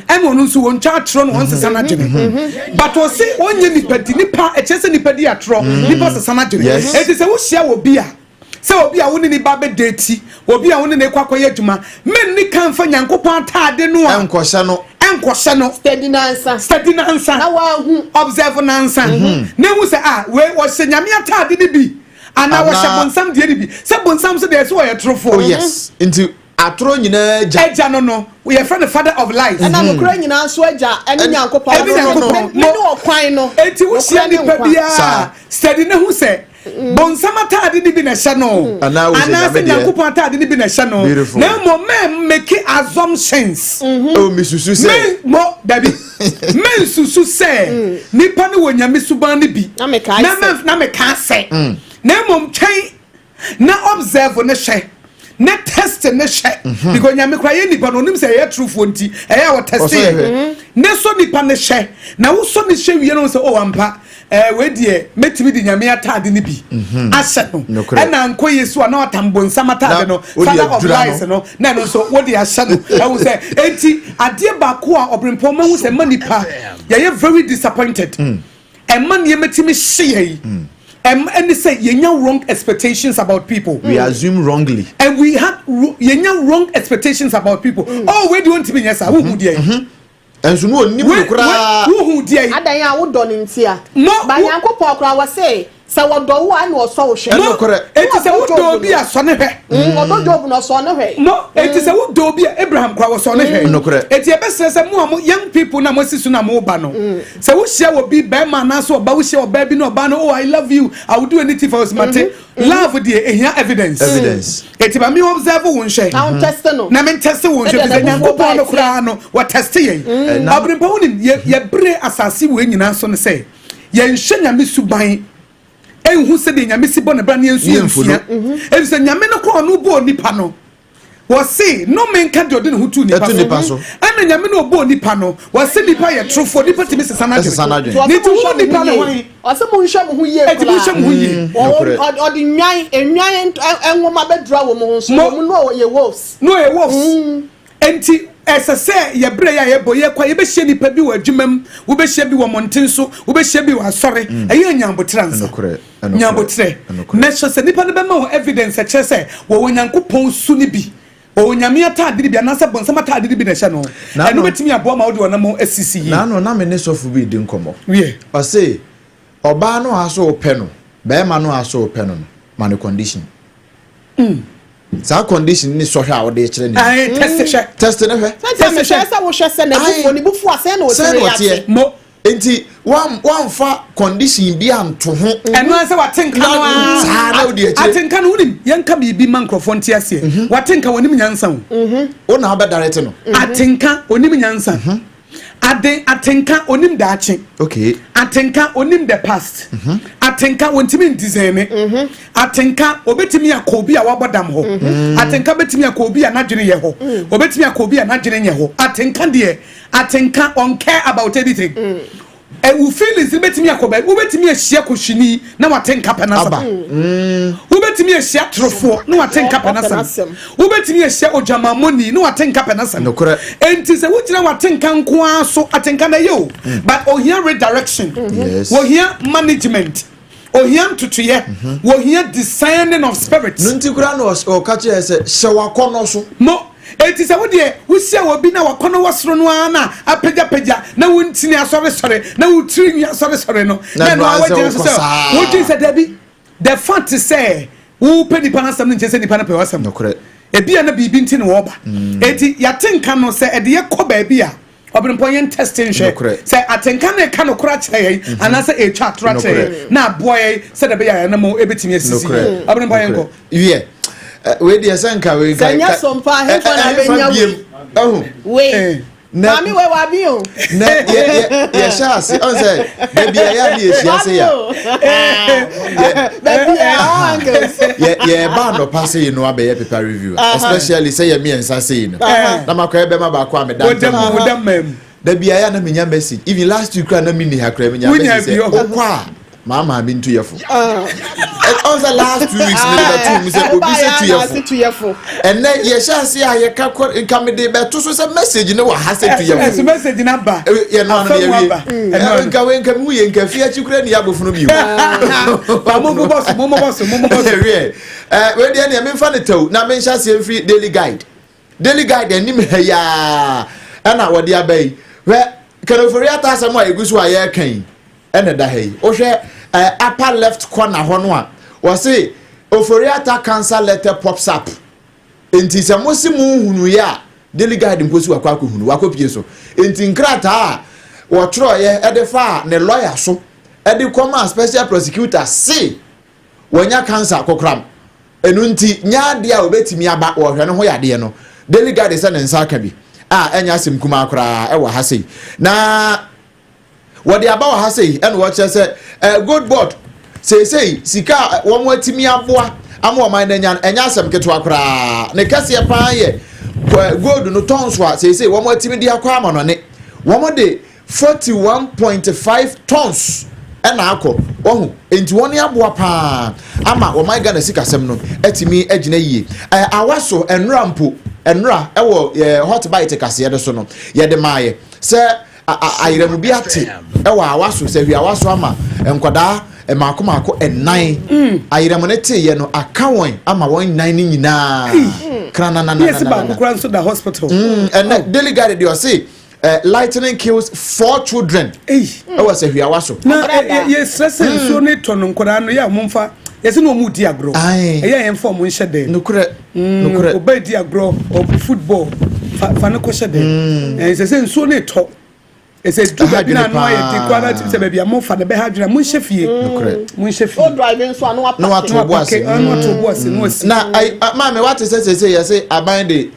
Ɛna ɔno nso wɔntwa atorɔ na wɔnsesa n'adwene. But ɔse ɔnyɛ nipa nti nipa ɛkyerɛ sɛ nipa di atorɔ, nipa sesa n'adwene. Eti sɛ wohyia wɔ bi a, sɛ obi a wo ne ne ba bɛ date, obi a wo ne ne kɔ akɔyɛ adwuma, menni kan fa Nyankopɔn ataade no a ɛnkɔhyɛ no. Ɛnkɔhyɛ no. Steady nansa. Steady nansa. Na wahu. Observe nansa. Na ehu sɛ, ah, wei wɔhyɛ Nyame ataade no bi anaa wɔhyɛ bonsam deɛ no bi, sɛ bonsam so deɛ, ɛsɛ wɔyɛ torofoɔ. Oh yes, nti atorɔ nyinaa gya. Agya no, yɛfrɛ no father of lies. Ɛna nokora nyinaa nso agya ɛne Nyankopɔn. Ɛne Nyankopɔn. Me ne ɔkwan no. Eti wohyia nokorɛ ne nipa nkwa. Biara, steady ne ho sɛ bonsam ataade no bi na ɛhyɛ no anaa wohyɛ anaasɛ Nyame deɛ. Nyankopɔn ataade no bi na ɛhyɛ no. Beautiful. Na mmom mɛ make assumptions. Oh, misusu sɛ. Me mo dabi, mensusu sɛ nipa no wɔ Nyame suban no bi. Na mekae na sɛ. Na meka sɛ, na mmom twɛn na observe ne hwɛ na test ne hwɛ, because Nyame kora yɛ nipa no, onim sɛ ɛyɛ trufoɔ, nti ɛyɛ a wɔtest Ɔsɔ yɛ yɛ hwɛ. Ne so nipa ne hwɛ na wosɔ ne hwɛ wie no sɛ, oh, ampa, wei deɛ mɛtumi de Nyame ataade no bi ahyɛ no. Nokorɛ. Ɛna nkɔ Yesu a na watam bonsam ataade Na no, wode father of adura no. lies no, na ɛno nso wode ahyɛ no. Ɛwo sɛ enti adeɛ baako a ɔberempɔn mahu sɛ ma nipa yɛyɛ very disappointed, ɛma nneɛma tumi hye yɛn, ɛma ɛne sɛ yɛnya wrong expectations about people. We assume wrongly. And we had yɛnya wrong expectations about people. Oh, wei deɛ ɔntumi nyɛ saa, wohu deɛ yi? Ɛnso no onim no koraa. Wohu deɛ yi? Adan a wodɔ ne nti a. Mo ba Nyankopɔn koraa wɔ se sɛ wɔdɔ wo a, ɛna ɔsɔ wo hwɛ. Mo Nokorɛ. eti sɛ wodɔ obi a, sɔ ne hwɛ. Ɔdɔ Job na ɔsɔ ne hwɛ. Mo eti sɛ wodɔ obi a, Abraham kora wɔsɔ ne hwɛ. Nokorɛ. Eti ɛbɛsrɛ sɛ mo a mo young people na mo asi so na mo ba no, sɛ wohyia wɔ bi bɛrima anaasɛ ɔba, wohyia ɔbaa bi na ɔbaa no, "Oh, I love you, I will do anything for you," mate, love deɛ ehia evidence. Evidence. Eti ma mi observe wo nhwɛ. Na wo test no. Na mi ntest wo nhwɛ Sɛdeɛ fi sɛ n'abufuo Nyankopɔn baa no ɛteɛ. koraa no wɔtest yɛn. Ɔbɛnpɔ, wonim yɛ yɛbere asase wei nyinaa so no sɛ yɛnhwɛ Nyame suban, ɛnhu sɛdeɛ Nyame si bɔ ne bra ne yɛnsu Yɛmfu no. yɛnsua, ɛfiri sɛ Nyame no koraa ɔno bɔɔ nipa no, wɔse nnome nka deɛ ɔde ne ho tu nipa Ɛto nipa so. Ɛna Nyame no ɔbɔɔ nipa no, wɔse nipa yɛ torofoɔ, nipa tumi sesa Ɛsesa n'adwene. n'adwene. Ne nti wo nipa no hwan? Ɔsɛ mo nhwɛ mo ho yie. Eti mo nhwɛ mo ho yie. Nokorɛ. Ɔde nwan nwoma bɛdura wɔ mo ho so. Wɔn no yɛ wolves. No yɛ wolves. Nti ɛsɛ sɛ yɛbrɛ yɛ a yɛbɔ yɛkɔ a, yɛbɛhyia nipa bi wɔ adwuma mu, wobɛhyia bi wɔ mmɔnten so, wobɛhyia bi wɔ asɔre, ɛyɛ nyabotrɛ ansa. Nokorɛ, ɛnokorɛ, Nyabotrɛ. ɛnokorɛ. Na hyɛ sɛ nipa no bɛma wɔ evidence ɛkyerɛ sɛ wɔwɔ Nyankopɔn su no bi, wɔwɔ Nyame ataade no bi anaasɛ bɔnsɛm ataade no bi na ɛhyɛ no. Ɛno bɛtumi aboa ma wode ɔnam asisi yie. Naano na me ne sɔfo bi di nkɔmmɔ. Wie. Ɔse ɔbaa no a so wopɛ no, bɛrima no a so wopɛ no, ma no condition. Saa condition ne sɔhwɛ a wode kyerɛ ne. Ayi, test hwɛ. Test ne hwɛ. Sɛ mehwɛ sɛ wohwɛ sɛ n'abufuo ne bufu a, sɛn na Sɛn na ɔtumi ɔteɛ? ate. Mo Nti wamfa condition bi anto ho. Ɛno ara sɛ wate nka no Na- saa na wode akyire. Atenka no, wonim yɛnka biribi ma nkurɔfoɔ nte aseɛ, wate nka wɔnim nyansa o. Wo na wobɛdarete no. Atenka onim nyansa ade, atenka onim daakye. Atenka onim the past, atenka wɔntumi ndiscern, atenka obetumi akɔ obi a wabɔ dam hɔ, atenka betumi akɔ obi a n'adwene yɛ hɔ, obetumi akɔ obi a n'adwene nyɛ hɔ. Atenka deɛ, atenka ɔn care about anything. Ɛwu feelings no betumi akɔ baabi, wobetumi ahyia kɔhwini na wate nka pɛ Aba. n'asɛm, wobetumi ahyia torofoɔ na wate nka pɛ Ɔpɛ n'asɛm, n'asɛm. wobetumi ahyia odwamammɔni na wate nka pɛ n'asɛm. Nokorɛ. Enti sɛ wogyina wate nka nko ara so, atenka na ɛyɛ o, but ohia redirection. Ohia management, ohia ntotoyɛ, ohia discerning of spirits. No nti koraa na ɔka kyerɛ sɛ hyɛ wakɔnɔ so. Mo eti sɛ wodeɛ wohyia wɔ bi na wakɔnɔ wɔ soro no ara na apagyapagya na wontini asɔresɔre na wotiri nwi asɔresɔre no Na na ɛno ɛno a ara sɛ woagyina so wokɔ sɛ saa. wodwen sɛ dabi, the fact sɛ wopɛ nipa no asɛm no nkyɛ sɛ nipa no pɛ w'asɛm. Nokorɛ. Ebi a na biribi nti na wɔba. Eti yɛate nka no sɛ ɛde yɛ kɔ baabi a, ɔbɛnpɔn, yɛn test nhwɛ Nokorɛ. sɛ atenka no ɛka nokora kyerɛ yɛn anaasɛ ɛtwa atora kyerɛ yɛn, na aboa yɛn sɛdeɛ ɛbɛyɛ a yɛnam ɛbɛtumi asisi. Nokorɛ. Ɔbɛnpɔn, yɛn kɔ. Wiɛ, wei deɛ sɛ nka wei Sɛ nyɛ so mpa, ahemfa na abɛnya wei. Ɛho. Wei. Na Maame wei wabi o. Na yɛ yɛ yɛhyɛ ase ɔn sɛ baabi a yɛ a ne yɛhyia se ya. Baabi a all angles. Yɛ yɛba anɔpa se yi no abɛyɛ paper review, especially sɛ yɛ mmiɛnsa se yi no na makɔyɛ bɛma baako a meda Woda ntɛm. mu, woda mmaa mu. Da bi a yɛ a na menya message, even last week kora na menni ha kora menya Wonya message bi sɛ ɔ. wokɔ a Maa maame ntu yɛfo. Ɔn sɛ last 2 weeks mede bɛto mu sɛ obi sɛ tu yɛfo. Ɛnɛ yɛhyɛ ase a yɛka kɔ nka mede bɛto so sɛ message ne wɔ ha sɛ tu yɛfo. Ɛsɛ message na ba. Yɛ no ano yɛ wie. Nka wei nka mu yɛ nka fi akyi kura ni abofunu bi. Ba mo bɔ so, mo bɔ so, mo bɔ so. Ɛwiɛ wei deɛ nea memfa ne tɛw na menhyɛ aseɛ mfiri Daily Guide. Daily Guide anim ha yaa ɛna wɔde aba yi. Hwɛ, Ken Ofori-Atta asɛm a egu so a yɛreka yi ɛna ɛda ha yi. Wohwɛ upper left corner hɔ no a, wɔse "Ofori-Atta cancer letter pops up". Nti sɛ mo si mo nhunu yɛ a, Daily Guide mpo si wakɔ akɔhunu, wakɔ pie so. Nti nkrataa a wɔtwerɛeɛ ɛde fa ne lawyer so ɛde kɔma special prosecutor se wɔnya cancer kokoram, ɛnu nti nyɛ adeɛ a obetumi aba wɔhwɛ ne ho yadeɛ no, Daily Guide sɛ ne nsa aka bi a ɛnyɛ asɛm kumaa koraa ɛwɔ ha sei. Na wɔde aba wɔ ha sei, ɛna wɔkyerɛ sɛ Gold Board seesei sika a wɔn atumi aboa ama ɔman no anya no, ɛnyɛ asɛm ketewa koraa. Ne kɛseɛ paa yɛ gold no tɔn so a seesei wɔn atumi de akɔ amanɔne. Wɔn de 41.5 tons ɛna akɔ wɔho, nti wɔn aboa paa ama wɔn Ghana sikasɛm no atumi agyina yie. Awa so nnura mpo nnura ɛwɔ Hot Bite kaseɛ no so no, yɛde maayɛ sɛ ayerɛmo bi ate ɛwɔ awa so sɛ hwiawa so ama nkwadaa mmaako mmaako ɛnan. Ayerɛmo ne teeɛ no aka wɔn ama wɔn nan ne nyinaa krananana. Yɛsi baako kora nso da hospital. Ɛnɛ Daily Guide deɛ, ɔse lightning kills four children ɛwɔ sɛ hwiawa so. Na yɛsrɛ sɛ nsuo ne tɔ no, nkwadaa no yɛ a wɔmfa yɛsɛ na ɔmu di agorɔ, ɛyɛ yɛn fa ɔmo nhyɛ dɛm. Nukurɛ, nukurɛ. Ɔbɛ di agorɔ, ɔbu football, fa ne kɔhyɛ dɛm. Ɛsɛ sɛ nsuo ne tɔ, ɛsɛ du baabi na ano ayɛ den koraa na ti sɛ baabi a mo fa ne bɛha adwene, mo nhyɛ fie, mo nhyɛ fie. O drive nso ano apake. Na wato bo ase. Na wato bo ase na wasi. Na ayi, maame, wate sɛ sɛ yɛsɛ aban de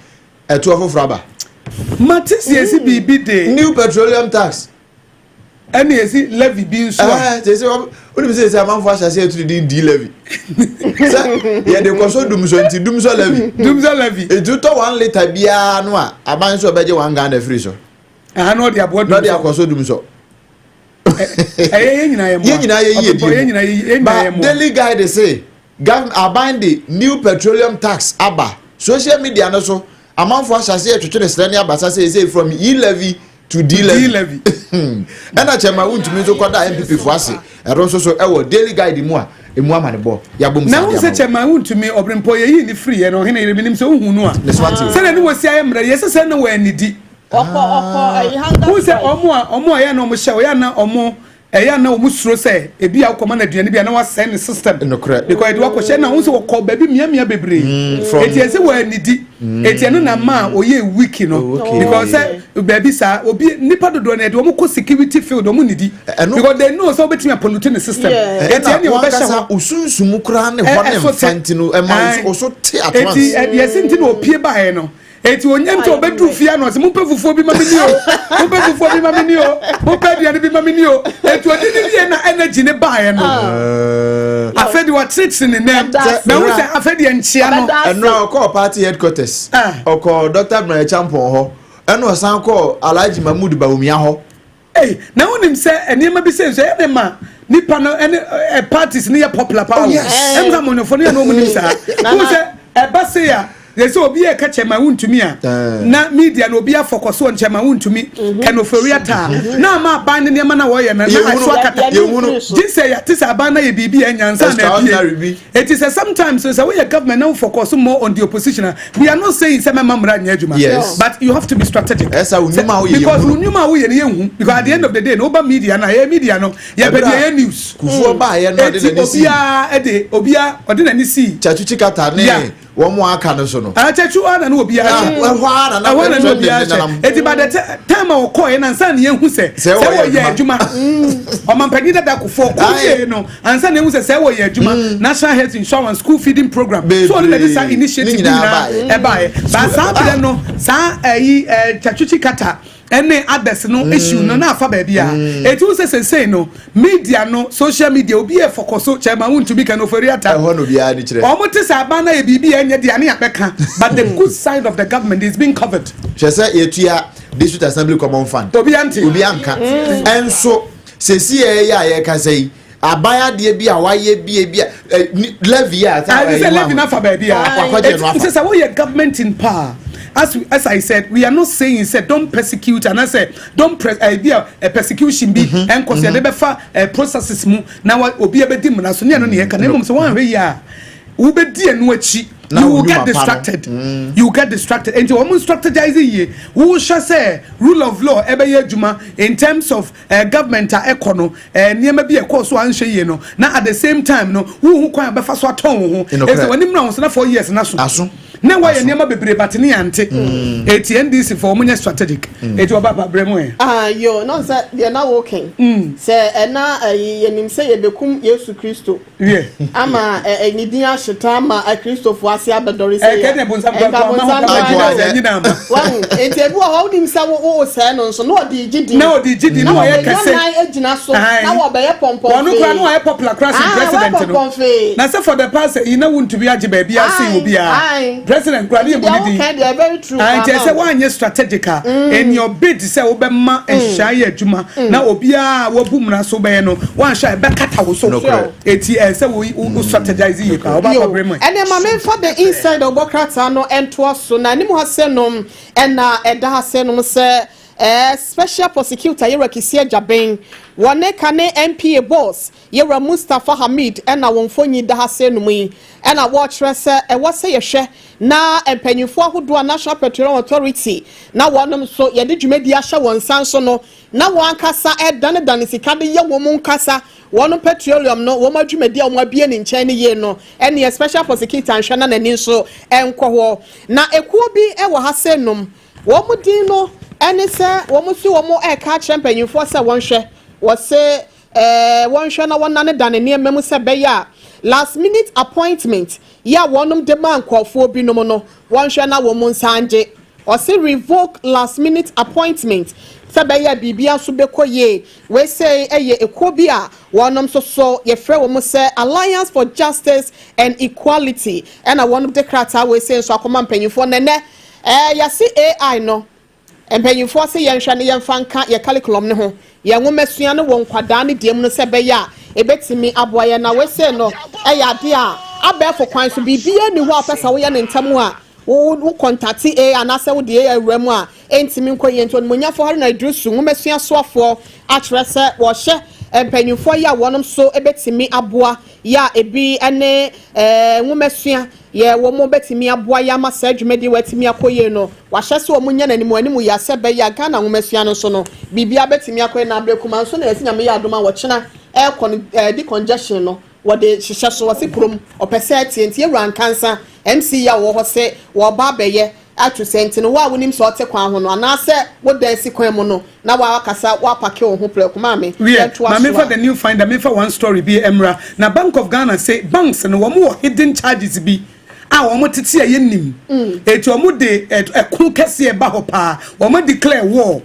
ɛtoɔ foforɔ aba? Mate si esi biribi de. New petroleum tax. Ɛna esi levy bi nso a. Ɛɛ, sɛ wonim sɛ amanfo ahyɛ ase ɛturi din di levy sɛ yɛde kɔ so dumsɔ, nti dumsɔ levy. Dumsɔ levy. Etu tɔ 1 litre biara no a, aban nso ɔbɛgye 1 Ghana firi so. Ɛha na ɔde aboa. Na ɔde akɔ so dumsɔ. Ɛyɛ yɛn nyinaa yɛ mmoa. Yɛn nyinaa yɛ yie. Di mu ba Daily Guide say government, aban de new petroleum tax aba. Social media no so amanfo ahyɛ ase ɛtwitwi ne srɛ ne abasa sɛ ɛsɛ from e levy to d levy. Ɛna kyɛnma Wontumi nso kɔda NPP fo ase. Ɛno nso so ɛwɔ Daily Guide mu a emu ama ne bɔ yabom. Na wo sɛ kyɛnma Wontumi ɔbɛnpɔ yɛyi ne firi yɛ no, ɔhene yɛrɛ minim sɛ wohu no a ne so ate. Sɛdeɛ ne wɔsi ayɛ mmerɛ yɛsɛ sɛ na wɔn anidi. Ɔkɔ ɛyi hunger wo sɛ ɔmo a ɛyɛ na ɔmo hyɛ ɔyɛ na ɔmo ɛyɛ na ɔmo suro sɛ ebi a wokɔma no aduane bi a na wasɛn ne system. Nokorɛ. Because yɛde wakɔhyɛ na wo sɛ wɔkɔ baabi mmeammea bebree, eti ɛsɛ wɔ anidi, eti ɛno na ma a ɔyɛ weak no. Because sɛ baabi saa obi nipa dodoɔ no yɛde wɔn kɔ security field, ɔmo nidi because they know sɛ wobɛtumi apollute ne system. Eti ɛne wɔbɛhyɛ hɔ. Osunsun koraa ne hɔ ne nfa nti no ɛma oso te at once. Eti yɛsi nti na opie baeɛ no, eti onye nti obɛduru fie ano ɔsɛ, "Mompɛ fufuo bi ma mi ni o, mompɛ fufuo bi ma mi ni o, mompɛ aduane bi ma mi ni o." Eti odidi wie na energy ne baeɛ no, afei de wɔkyerɛkyerɛ ne nan na ehu sɛ afei deɛ nkyia no. Ɛnura ɔkɔɔ party headquarters, ɔkɔɔ Dr Bryan Acheampong hɔ, ɛna ɔsan kɔɔ Alhaji Mahmood Bawumia hɔ. Ee, na wonim sɛ nneɛma bi sɛ nso ɛyɛ ne ma nipa no ɛne ɛ parties ne yɛ popular paa o. Ɛmu sɛ amanyɔfo no yɛ na ɔmo nim saa wohu sɛ ɛba se a yɛsɛ obi yɛ ka kyɛ ma Wontumi a, na media na obi afɔkɔ so nkyɛn ma Wontumi, Ken Ofori-Atta, na ama aban ne nneɛma na wɔyɛ no na aso akata gye sɛ yɛate sɛ aban na yɛ biribi a ɛnya nsa na ebie. Eti sɛ sometimes sɛ woyɛ government na wo focus more on the opposition a, we are not saying sɛ mɛma mmara nyɛ adwuma, but you have to be strategic. Ɛsɛ wo nnwuma a woyɛ. Because wo nnwuma a woyɛ no yɛ nhu, because at the end of the day no, woba media na yɛ media no yɛpɛ deɛ yɛ news. Kufuor baayɛ no, ɔde n'ani si. Eti obiara ɛde obiara ɔde n'ani si. Tsatsu Tsikata ne wɔn mu aka no so no. Tsatsu ana no obiara hyɛ. Ɛhɔ ara na ɛhɔ na no obiara hyɛ. Eti by the time a ɔkɔɔ yɛ na nsa na yɛn hu sɛ wɔyɛ adwuma, ɔmampanyin dada Kufuor kɔ yie no ansa na ehu sɛ wɔyɛ adwuma, National Health Insurance, school feeding program, so ɔno na de saa initiative nyinaa ɛbaayɛ ba. Saa abirɛ no saa ɛyi Tsatsu Tsikata ɛne others no issue no na afa baabi a etu sɛ sɛsɛn no media no, social media, obi yɛ fɔkɔ so kyɛn Wontumi, Ken Ofori-Atta. Ɛhɔ na obiara ni kyerɛ. Wɔn te sɛ aban na yɛ biribi yɛ nyɛ deɛ ane abɛka, but the good side of the government is being covered. Hwɛ sɛ yɛtua District Assembly Common Fund. Obi ante. Obi anka. Ɛnso sɛsi yɛ yɛ a yɛkasa yi. Aban adeɛ bi a wayɛ bi ebi a levy a. Ayi sɛ levy nafa baabi a. Wakɔgye no afa. Nti sɛ woyɛ government in power, as I said, we are not saying say don't persecute and I say don't press bi a persecution bi ɛnkɔ so, yɛde bɛfa processes mu na obi abɛdi mmara so ne ɛno ne yɛka, na mmom sɛ wɔanhwɛ yi a, wobɛdi ɛno akyi, you will get distracted. You will get distracted. Nti wɔn strategize yie, wohyɛ sɛ rule of law ɛbɛyɛ adwuma in terms of government a ɛkɔ no, nneɛma bi ɛkɔ so anhwɛ yie no, na at the same time no, wohu kwan a bɛfa so atɔn wo ho ɛsɛ wɔn anim na wɔn so na 4 years na so aso na wɔyɛ nneɛma bebree bate ne yante. Eti NDC fo, wɔn nyɛ strategic. Eti ɔba ba brɛ mu yɛ. Ah yo, na sɛ deɛ na wɔkɛn sɛ ɛna ɛyi, yɛnim sɛ yɛbɛkum Yesu Kristo ama ɛ ne din ahyeta ama Akristofoɔ ase abɛdɔre sɛ yɛ ɛkɛ ne bonsam kura kura ama ho kura sɛ ɛnyina ama. Wahu, eti ebi wɔ hɔ, wonim sɛ wo sɛɛ no nso na ɔde gyi di na ɔde gyi di na ɔyɛ kɛse na wɔbɛnya gyina so na wɔbɛyɛ pɔmpɔnfee. Wɔn kura na ɔyɛ popular kura sɛ president no, na sɛ for the past yi na wuntumi agye baabi ase obiara president kura ne yɛ mu ne din. Nti sɛ woanyɛ strategic a, in your bid sɛ wobɛma nhyehyɛ ayɛ adwuma na obiara wabu mmara so bɛyɛ no, woanhwɛ a, ɛbɛkata wo so. Eti sɛ wo strategize yie paa. Wobɛakɔ berɛ mu. Ɛnɛ ma memfa The Inside ɔbɔ krataa no ɛntoa so, na anim ha sɛ nom ɛna ɛda ha sɛ nom sɛ special prosecutor yɛwura Kissi Agyebeng wɔne kane NPA boss yɛwura Mustapha Hamid ɛna wɔn mfonyin da ha sɛ nom yi, ɛna wɔrekyerɛ sɛ ɛwɔ sɛ yɛhwɛ na mpanyinfoɔ ahodoɔ a National Petroleum Authority na wɔnom nso yɛde dwumadi ahyɛ wɔn nsa nso no, na wɔn ankasa ɛdanedane sika de yɛ wɔn nkasa wɔn petroleum no, wɔn adwumadi a wɔn abie ne nkyɛn no yie no. Ɛneɛ special prosecutor nhwɛ na n'ani nso ɛnkɔ hɔ. Na ekuo bi ɛwɔ ha sɛ nom wɔn din no ɛne sɛ wɔn nso wɔn ɛreka akyerɛ mpanyinfoɔ sɛ wɔnhwɛ, wɔsɛ wɔnhwɛ na wɔnane dane nneɛma mu sɛ bɛyɛ a last minute appointment yɛ a wɔnom de ma nkurɔfoɔ binom no, wɔnhwɛ na wɔn nsa ngye. Ɔsi revoke last minute appointment sɛ bɛyɛ biribi nso bɛkɔ yie. Wei ɛyɛ ekuo bi a wɔnom nso so yɛfrɛ wɔn sɛ Alliance for Justice and Equality, ɛna wɔnom de krataa wei nso akɔma mpanyinfoɔ. Nɛnɛ yɛsi AI no, mpanyinfoɔ sɛ yɛnhwɛ ne yɛmfa nka yɛ curriculum ne ho, yɛn nwoma sua no wɔ nkwadaa ne deɛ mu no, sɛ bɛyɛ a ebɛtumi aboa yɛn. Na wei no ɛyɛ adeɛ a abɛɛfo kwan so, biribiara ni hɔ a pɛ sɛ woyɛ ne ntam a wo contact AI anaasɛ wode AI awura mu a ɛntumi nkɔ yie. Nti onimonyafo Haruna Iddrisu, nwomasua soafoɔ, akyerɛ sɛ wɔhyɛ mpanyinfoɔ yi a wɔnom so bɛtumi aboa yɛ a ebi ne nwomasua yɛ wɔn bɛtumi aboa yɛ ama saa dwumadi wɔatumi akɔ yie no, wahyɛ sɛ wɔn nyɛ n'anim anim yɛ asɛ bɛyɛ a Ghana nwomasua no so no, biribiara bɛtumi akɔ yie. Na abirikuma nso na yɛsi Nyame yɛ adom a wɔkyena ɛɛkɔ no, decongestion no wɔde hyehyɛ so, wɔsi kurom ɔpɛ sɛ ɛteɛ. Nti ewura Nkansa MCE a wɔwɔ hɔ sɛ wɔba abɛyɛ ato sɛ, nti no wo a wonim sɛ ɔte kwan ho no anaasɛ wodan si kwan mu no na wakasa wapake wo ho prɛko, maame. Wiɛ, maame, fa The New Finder, mefa one story bi mmra. Na Bank of Ghana say banks no, wɔn wɔ hidden charges bi a wɔn tete a yɛnim. Eti wɔn de ɛko kɛseɛ ba hɔ paa. Wɔn declare war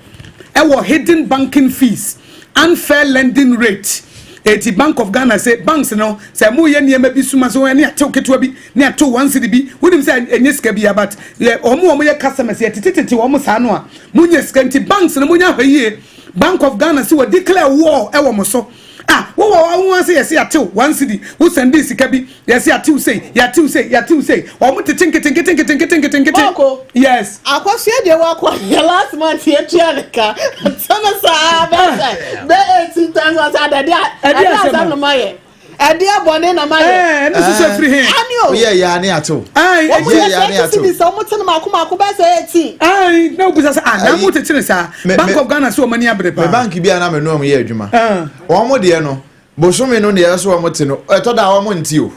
ɛwɔ hidden banking fees, unfair lending rate. Eti Bank of Ghana say banks no, sɛ mo yɛ nneɛma bi suma so ne atew ketewa bi ne atew 1 cedi bi, wonim sɛ ɛnyɛ sika bi, but yɛ wɔn yɛ customers yɛ tetetete wɔn saa no a mo nyɛ sika. Nti banks no, mo nya ahwɛ yie. Bank of Ghana sɛ wɔ declare war ɛwɔ mo so ah, wowɔ wɔn ase yɛsɛ yɛatew 1 cedi, wosɛnde sika bi, yɛsɛ yɛatew sei, yɛatew sei, yɛatew sei, wɔn tete nketenkete nketenkete nketenkete. Bɔɔko. Yes. Akɔsua deɛ wakɔ yɛ last month yɛtua ne ka sɛne saa bɛsɛ bɛ 18,000 sɛ adɛde a Ɛde ɛde asɛm asɛm a. no ma yɛ ɛde abɔne na ma yɛ. Ɛɛ, ɛno soso afiri he? Ani o. Woyɛ yɛ ne atew. Ayi. Wɔn Ɛyɛ yɛ yɛ ne sɛ atew. ɛti sɛ wɔn te no maako maako bɛyɛ sɛ 18. Ayi, na obusa sɛ ah, na Ayi. mo tete ne saa. Bank of Ghana sɛ wɔn ani abere Me paa. bank bi a na me no yɛ adwuma, Ah. wɔn mo deɛ no, bosome no deɛ ɛsɛ wɔn te no, ɛtɔ da a wɔn nte o,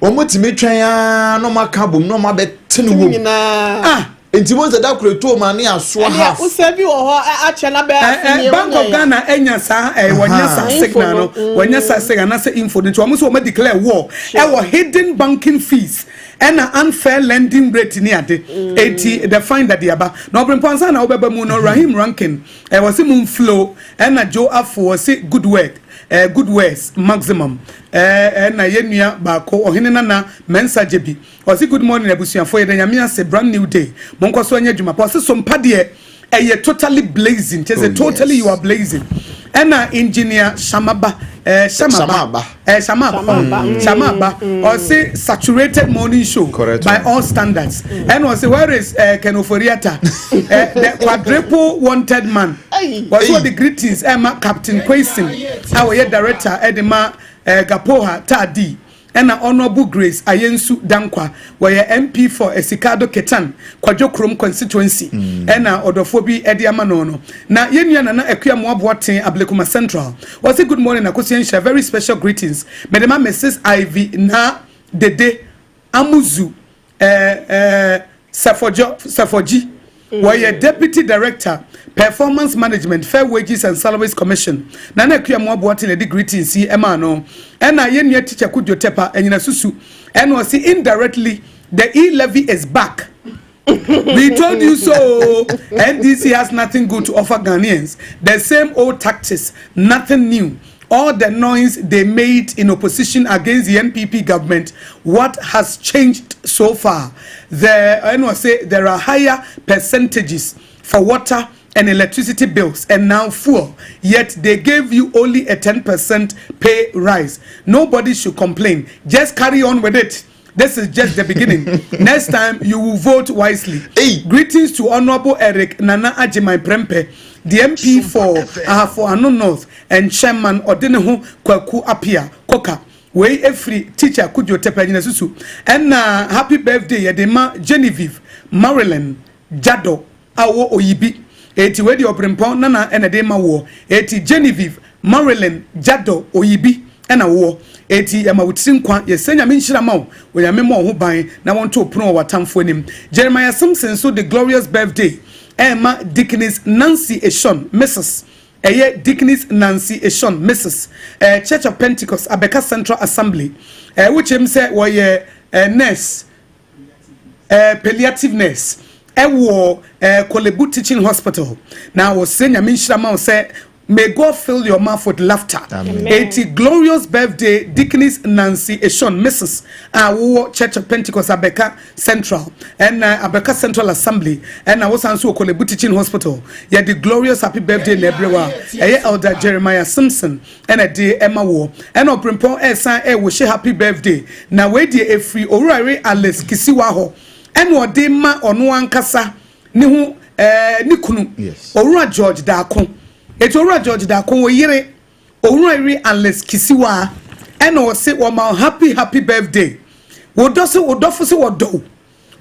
wɔn tumi twɛn aa na wɔn aka bom na wɔn abɛte no wɔm. Nyinaa. Ah. Nti mo nsɛ da koro etu wɔn ani asoa ɛdeɛ half. wosɛ bi wɔ hɔ akyɛ na bɛyɛ Ɛ Bank of Ghana ɛnya saa wɔnya saa Info signal no, no. wɔnya saa signal anaasɛ info no, nti wɔn nso wɔn declare war ɛwɔ hidden banking fees ɛna unfair lending rate ne ade. Eti The Finder de aba. Na ɔbɛnpɔnsa na ɔbɛba mu no, Rahim Rankin wɔsi mu flow, ɛna Joe Afo wɔsi good work, good words maximum. Ɛna yɛn nua baako, ɔhene Nana Mensa Gyebi, ɔsi good morning abusuafo, yɛ dɛ Nyame ase, brand new day, mo nkɔ so ɛnyɛ adwuma pa. Ɔsi so mpa deɛ ɛyɛ totally blazing, kyerɛ sɛ Oh, totally yes. you are blazing. Ɛna Engineer Shamaba, Shamaba. Shamaba. Shamaba. Shamaba. Shamaba. Ɔse saturated morning show Correct. by all standards. Ɛna ɔse, where is Ken Ofori-Atta, the quadruple wanted man? Hey. Wɔse ɔde greetings ɛma Captain Kwaisin a wɔyɛ director ɛde ma Gapoha Taadi, ɛna Honourable Grace Ayensu Dankwa, wɔyɛ MP for Esikado Ketan Kwadwo Kurom constituency. Ɛna ɔdɔfoɔ bi ɛde ama no. Na yɛn nua Nana Akua Mmoaboa Ten, Ablekuma Central, wɔse, good morning, Akosua Nhyira. Very special greetings mɛde ma Mrs Ivy na Dede Amuzu Sɛfɔjɔ Sɛfɔgyi, wɔyɛ deputy director, Performance Management, Fair Wages and Salaries Commission. Nana Akua Mmoaboa Ten de greetings yi ɛma no. Ɛna yɛn nua Teacher Kudio Tepa Ɛnyina Susu, ɛna ɔsi, indirectly the e-levy is back. We told you so. NDC has nothing good to offer Ghanaians. The same old tactics, nothing new. All the noise they made in opposition against the NPP government, what has changed so far? The I know say there are higher percentages for water and electricity bills and now fuel, yet they gave you only a 10% pay rise. Nobody should complain. Just carry on with it. This is just the beginning. Next time you will vote wisely. Hey. Greetings to Honorable Eric Nana Ajimai Prempe, the MP for Ahafo Ano North and Chairman Odeneho Kwaku Apia Koka. Wei efiri Teacher Kudio Tepa Nyina Susu. Ɛna happy birthday yɛde ma Genevieve Marilyn Jado a wɔ Oyibi. Eti wei deɛ, ɔpirempɔn nana ɛna de ma wɔ. Eti Genevieve Marilyn Jado, Oyibi ɛna wɔ. Eti ɛma wo tiri nkwa. Yɛsɛ Nyame nhyira ma wo, Onyame ma wo ho ban na wɔnto pono wɔ w'atamfoɔ anim. Jeremiah Simpson so the glorious birthday ɛma Deaconess Nancy Eshon, Mrs, ɛyɛ Deaconess Nancy Eshon, Mrs, Church of Pentecost, Abeka Central Assembly. Wokyɛm sɛ wɔyɛ nurse, palliative nurse ɛwɔ Korle Bu Teaching Hospital. Na wɔsɛ Nyame nhyira ma wo sɛ may God fill your mouth with laughter. Amen. Eti glorious birthday, Deaconess Nancy Eshon, Mrs, a wowɔ Church of Pentecost, Abeka Central, ɛna Abeka Central Assembly, ɛna wosan so wɔ Korle Bu Teaching Hospital, yɛde glorious happy birthday na ɛbrɛ wa. Ɛyɛ Elder Jeremiah Simpson ɛna de ɛma wɔ. Ɛna ɔpirempɔn ɛsan ɛwɔ hyɛ happy birthday na wei deɛ, efiri Owurare Alice Kisiwa hɔ, ɛna ɔde ma ɔno ankasa ne ho ne kunu, Owura George Daako. Eti Owura George Daako wɔ yere Owura yere Alice Kisiwa, ɛna ɔse wɔma happy happy birthday. Wɔdɔ so, wɔdɔfo so, wɔdɔ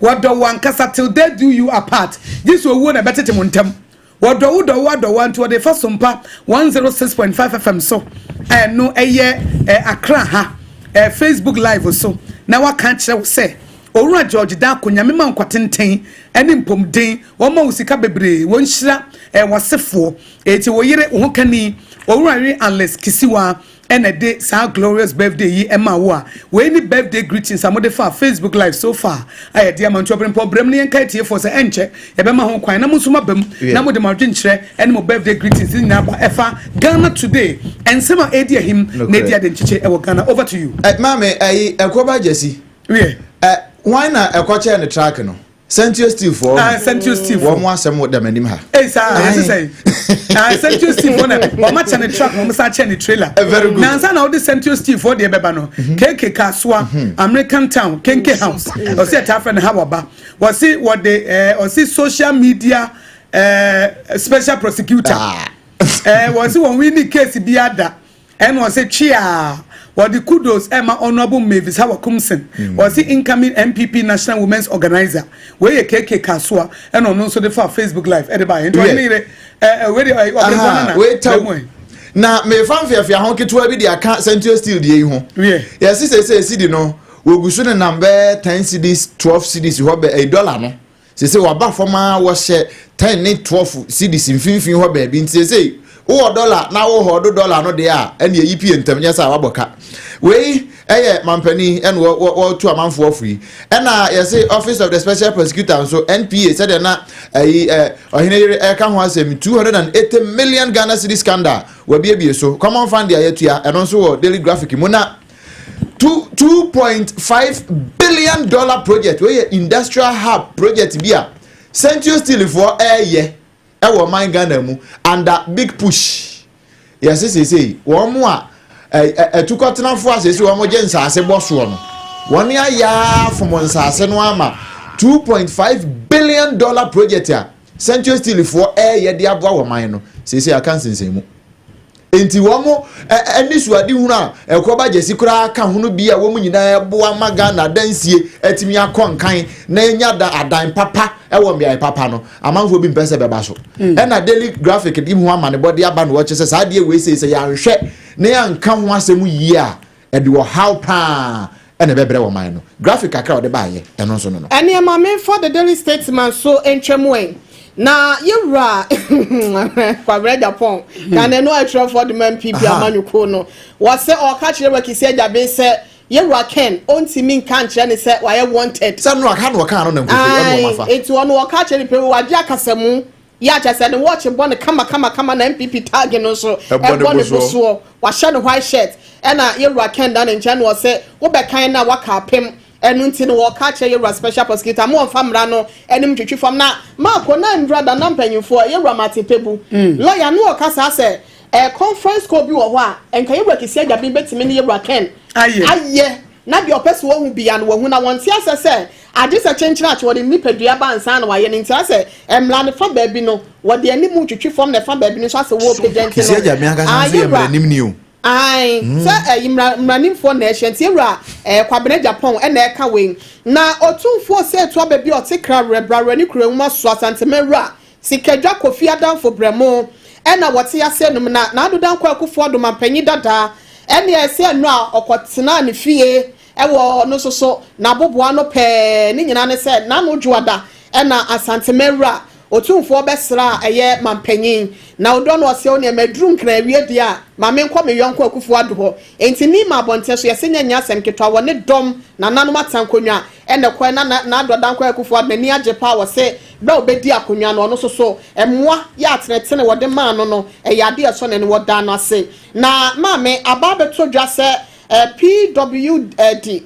wɔdɔ wɔn ankasa till death do you apart. Yesu owuo na ɛbɛtete mo ntɛm. Wɔdɔ wo, dɔ wo, adɔ wo. Nti wɔde fa Sompa 106.5 FM so, ɛno ɛyɛ Accra ha, Facebook Live so, na waka kyerɛ wo sɛ Owura George Daako, Nyame ma nkwa tenten ɛne mpɔmden, wɔma wo sika bebree, wɔnhyira wɔsefoɔ. Eti wɔ yere wo ho kani Owura yere Alice Kisiwa ɛna de saa glorious birthday yi ɛma wo. A wei ni birthday greetings a mode fa Facebook Live so far a yɛde ama. Nti ɔbɛnpɔ brɛm ne yɛnka atiefoɔ sɛ ɛnkyɛ yɛbɛma ho kwan na mo nso maba mu na mode mo adwenkyerɛ ɛne mo birthday greetings ne nyinaa ba ɛfa Ghana Today, ɛnsɛm a ɛdi ahim na ɛdi ade nkyekye ɛwɔ Ghana. Over to you. Ɛ maame, ɛyi ɛkɔba gyesi. Wie. Ɛ wọn na ɛkɔkyɛɛ ne truck no, Central Steel foɔ. Ah, Central Steel. Wɔn mo asɛm wɔ dɛm anim ha. Ee, saa yɛsɛ sɛ, ah, Central Steel foɔ na wɔn akyɛ ne truck na wɔn san akyɛ ne trailer. Very good. Nansa na wɔde Central Steel foɔ deɛ bɛba no, KK Kasoa, American Town, Kenke House, ɔsi ɛta afɛ ne ha waba. Wɔsi wɔde ɔsi social media special prosecutor. Wɔsi wɔn win case bi ada, ɛna ɔsi twia wɔde kudos ɛma Honourable Mavis Hawa Kumson. Wɔsi incoming NPP national women's organizer. Wei yɛ KK Kasoa, ɛna ɔno nso de fa Facebook Live ɛde ba yɛ. Nti ɔne ne yere ɛɛ ɛ wei de ɛ ɔbɛn nana. Wei taw na mefa mfiafia ho ketewa bi de aka Central Steel deɛ yi ho. Yɛsi sɛ esi no wogu so nenam bɛɛ 10 cedis, 12 cedis hɔ bɛ ɛyi dollar no sese waba fam a wɔhyɛ 10 ne 12 cedis mfimfini hɔ baabi. Nti sese wowɔ dollar na wowɔ ɔdo dollar no deɛ a, ɛne ɛyi pie ntɛm nyɛ sɛ a wabɔ ka. Wei ɛyɛ mampanin ɛna wɔtu amanfoɔ firi. Ɛna yɛsɛ Office of the Special Prosecutor nso, NPA, sɛdeɛ na ɛyi ɔhene yere ɛka ho asɛm, 280 million Ghana cedi scandal, wabiebie so. Common fund a yɛtua, ɛno nso wɔ Daily Graphic mu. Na $2.5 billion project wey yɛ industrial hub project bi a Central Steel foɔ ɛɛyɛ ɛwɔ ɔman Ghana mu under Big Push. Yɛse seesei wɔn a atukɔtenafoɔ a seesei wɔn gye nsaase bɔ soɔ no, wɔn ayɛ ara fom nsaase no ama 2.5 billion dollar project a Central Steel foɔ ɛreyɛ de aboa wɔn man no, seesei aka nsensɛnmu. Enti wɔn anisoadehunu a ɛkɔba gyasi koraa ka ho no bi a wɔn nyinaa boa ma Ghana adansie atumi akɔ nkan na anya da adan papa wɔ mmeae papa no, amanfoɔ bi mpɛ sɛ bɛba so. Hmm. Ɛna Daily Graphic de ho amanebɔ de aba na wɔkyerɛ sɛ saa adeɛ wei sei sɛ yɛanhwɛ na yɛanka ho asɛm yie a ɛde ɔhaw paa ɛna ɛbɛbrɛ wɔ man no. Graphic kakra a ɔde baayɛ ɛno nso no no. Ɛneɛ ma menfa The Daily Statesman so ntwa mu ɛ. Na yɛwura Kwabena Agyapong, kan ɛno atwerɛfoɔ de ma NPP amanyɔkuo no, wɔse ɔka kyerɛ Wakisi Agyabeng sɛ yɛwura Ken ɔntumi nka nkyerɛ ne sɛ wayɛ wanted. Sɛ no aka na ɔkaa no na nkofi ɛna ɔma fa. Nti ɔno ɔka kyerɛ ne pɛ wagye akasamu. Yɛ a kyerɛ sɛ ne watch bɔ no kama kama kama na NPP tag no nso ɛbɔ ne bo soɔ. Wahyɛ no white shirt ɛna yɛwura Ken da ne nkyɛn na ɔsɛ wobɛkan no a waka apem. Ɛno nti no wɔka kyerɛ yɛwura special prosecutor mo ɔmfa mmara no anim ntwetwe fam na Marko na ndura da na mpanyinfoɔ yɛwura Martin Kpebu lawyer no ɔka saa sɛ eh, conference call bi wɔ hɔ a nka yɛwura Kissi Agyabeng bɛtumi ne yɛwura Ken ayɛ na deɛ ɔpɛ sɛ ɔhu bia no wahu na wɔnte asɛ sɛ Agye sɛ kyenkyerakye wɔde ne nipadua ba ansa na wayɛ no nti asɛ mmara no fa baabi no wɔde anim retwetwe fam na ɛfa baabi no nso asɛ wɔrepagya nti Kisi no agya me ankasa aah nso yɛ yɛwura mmaranimni o. ae sɛ ɛyi mmara mmaranimfoɔ na ɛhyɛ nti yɛwura ɛɛ Kwabena Agyapong ɛna ɛka wei na Otumfoɔ Osei aba bi a ɔte Krawerɛ Brawerɛ ne Kurawuma so Asantema wura Sikadwa Kofi Adamfo Brɛmo ɛna wɔte aseɛ nom na Nado Dankwa Akufo Addo Mampanyin dadaa ɛne ɛsɛ ɛno a ɔkɔtenaa ne fie Ɛwɔ ɔno nso so n'aboboano pɛɛ. Ne nyinaa ne sɛ n'ano dwoada na Asantema wura Otumfoɔ bɛsra a ɛyɛ mampanyin. Na ɔdɔ no ɔse oneɛ maduru Nkran awie deɛ a ma menkɔ me yɔnko Akufo Addo hɔ. Enti Nima abɔnten so yɛse nyɛ nyɛ asɛm ketewa wɔ ne dɔm nananom atenankonnwa ɛna ɛkɔɛ na Nado Dankwa Akufo Addo n'ani agye paa ɔse berɛ a ɔbɛdi akonnwa no ɔno nso so mmoa yɛ atenetene wɔde maa no no ɛyɛ adeɛ ɛsɔ n'ani wɔdaa no ase. Na maame aba abɛtɔ dwa sɛ PWD,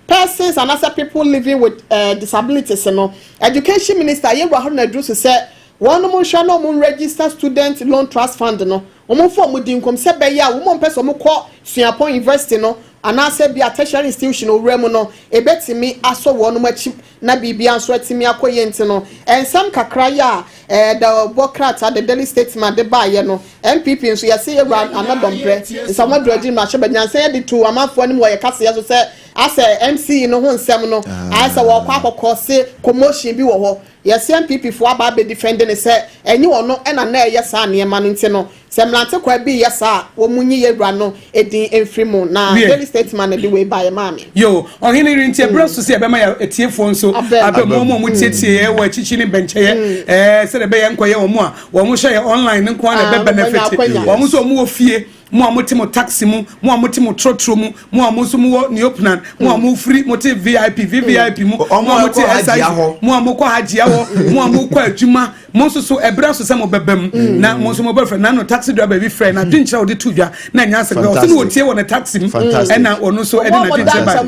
Persons anaasɛ People Living with Disabilities no, Education Minister Yewura Haruna Iddrisu sɛ wɔnom nhwɛ na wɔn register Student Loan Trust Fund no, wɔn mfa wɔn din nkom sɛ ɛbɛyɛ a wɔn a wɔpɛ sɛ wɔn kɔ suapɔn university no anaasɛ bi a tertiary institution owura mu no, ɛbɛtumi asɔ wɔnom akyi na biribiara nso atumi akɔ yie nti no, nsɛm kakra yi a ɛda krataa The Daily Statesman de baeɛ no, NPP nso yɛse yɛwura Nana Dɔmprɛ Nsamoah Duagyiri mmarahyɛbadwa yɛde too amanfoɔ anim wɔ yɛ kaseɛ so sɛ asɛ MC no ho nsɛm no ayɛ sɛ wɔkɔ akɔkɔ se commotion bi wɔ hɔ. Yɛse NPP foɔ aba abɛdifɛnde no sɛ ɛnyɛ ɔno ɛna na ɛyɛ saa nneɛma no nti no sɛ mmerante kwaa bi yɛ saa a wɔn nyi yɛwura no edin mfiri mu na Daily Statesman na de wei baeɛ maa me. Yo, ɔhene yere nti ɛberɛ so sɛ yɛbɛma yɛ atiefoɔ nso aba mu, wɔn a wɔtietie yɛ wɔ akyikyi ne bɛnkyɛyɛ ɛɛ sɛdeɛ ɛbɛyɛ nkɔyɛ wɔn a wɔn hwɛ yɛ online no nko ara na ɛbɛ benefit wɔn nso wɔn wɔ fie, mo a mote mo taxi mu, mo a mote mo trɔtrɔ mu, mo a mo nso mowɔ Neoplan, mo a mofiri mote VIP, VVIP mu, mo a mote SIC, mo a mokɔ Hajia hɔ, mo a mokɔ adwuma. Mo nso so, ɛberɛ aso sɛ mobɛba mu, na mo nso mobɛfrɛ. N'ano taxi driver bi frɛɛ no, adwenkyerɛ a ɔde too dwa na ɛnyɛ asɛm koraa. Ɔse na ɔtie wɔ ne taxi mu, ɛna ɔno nso ɛde n'adwenkyerɛ bae.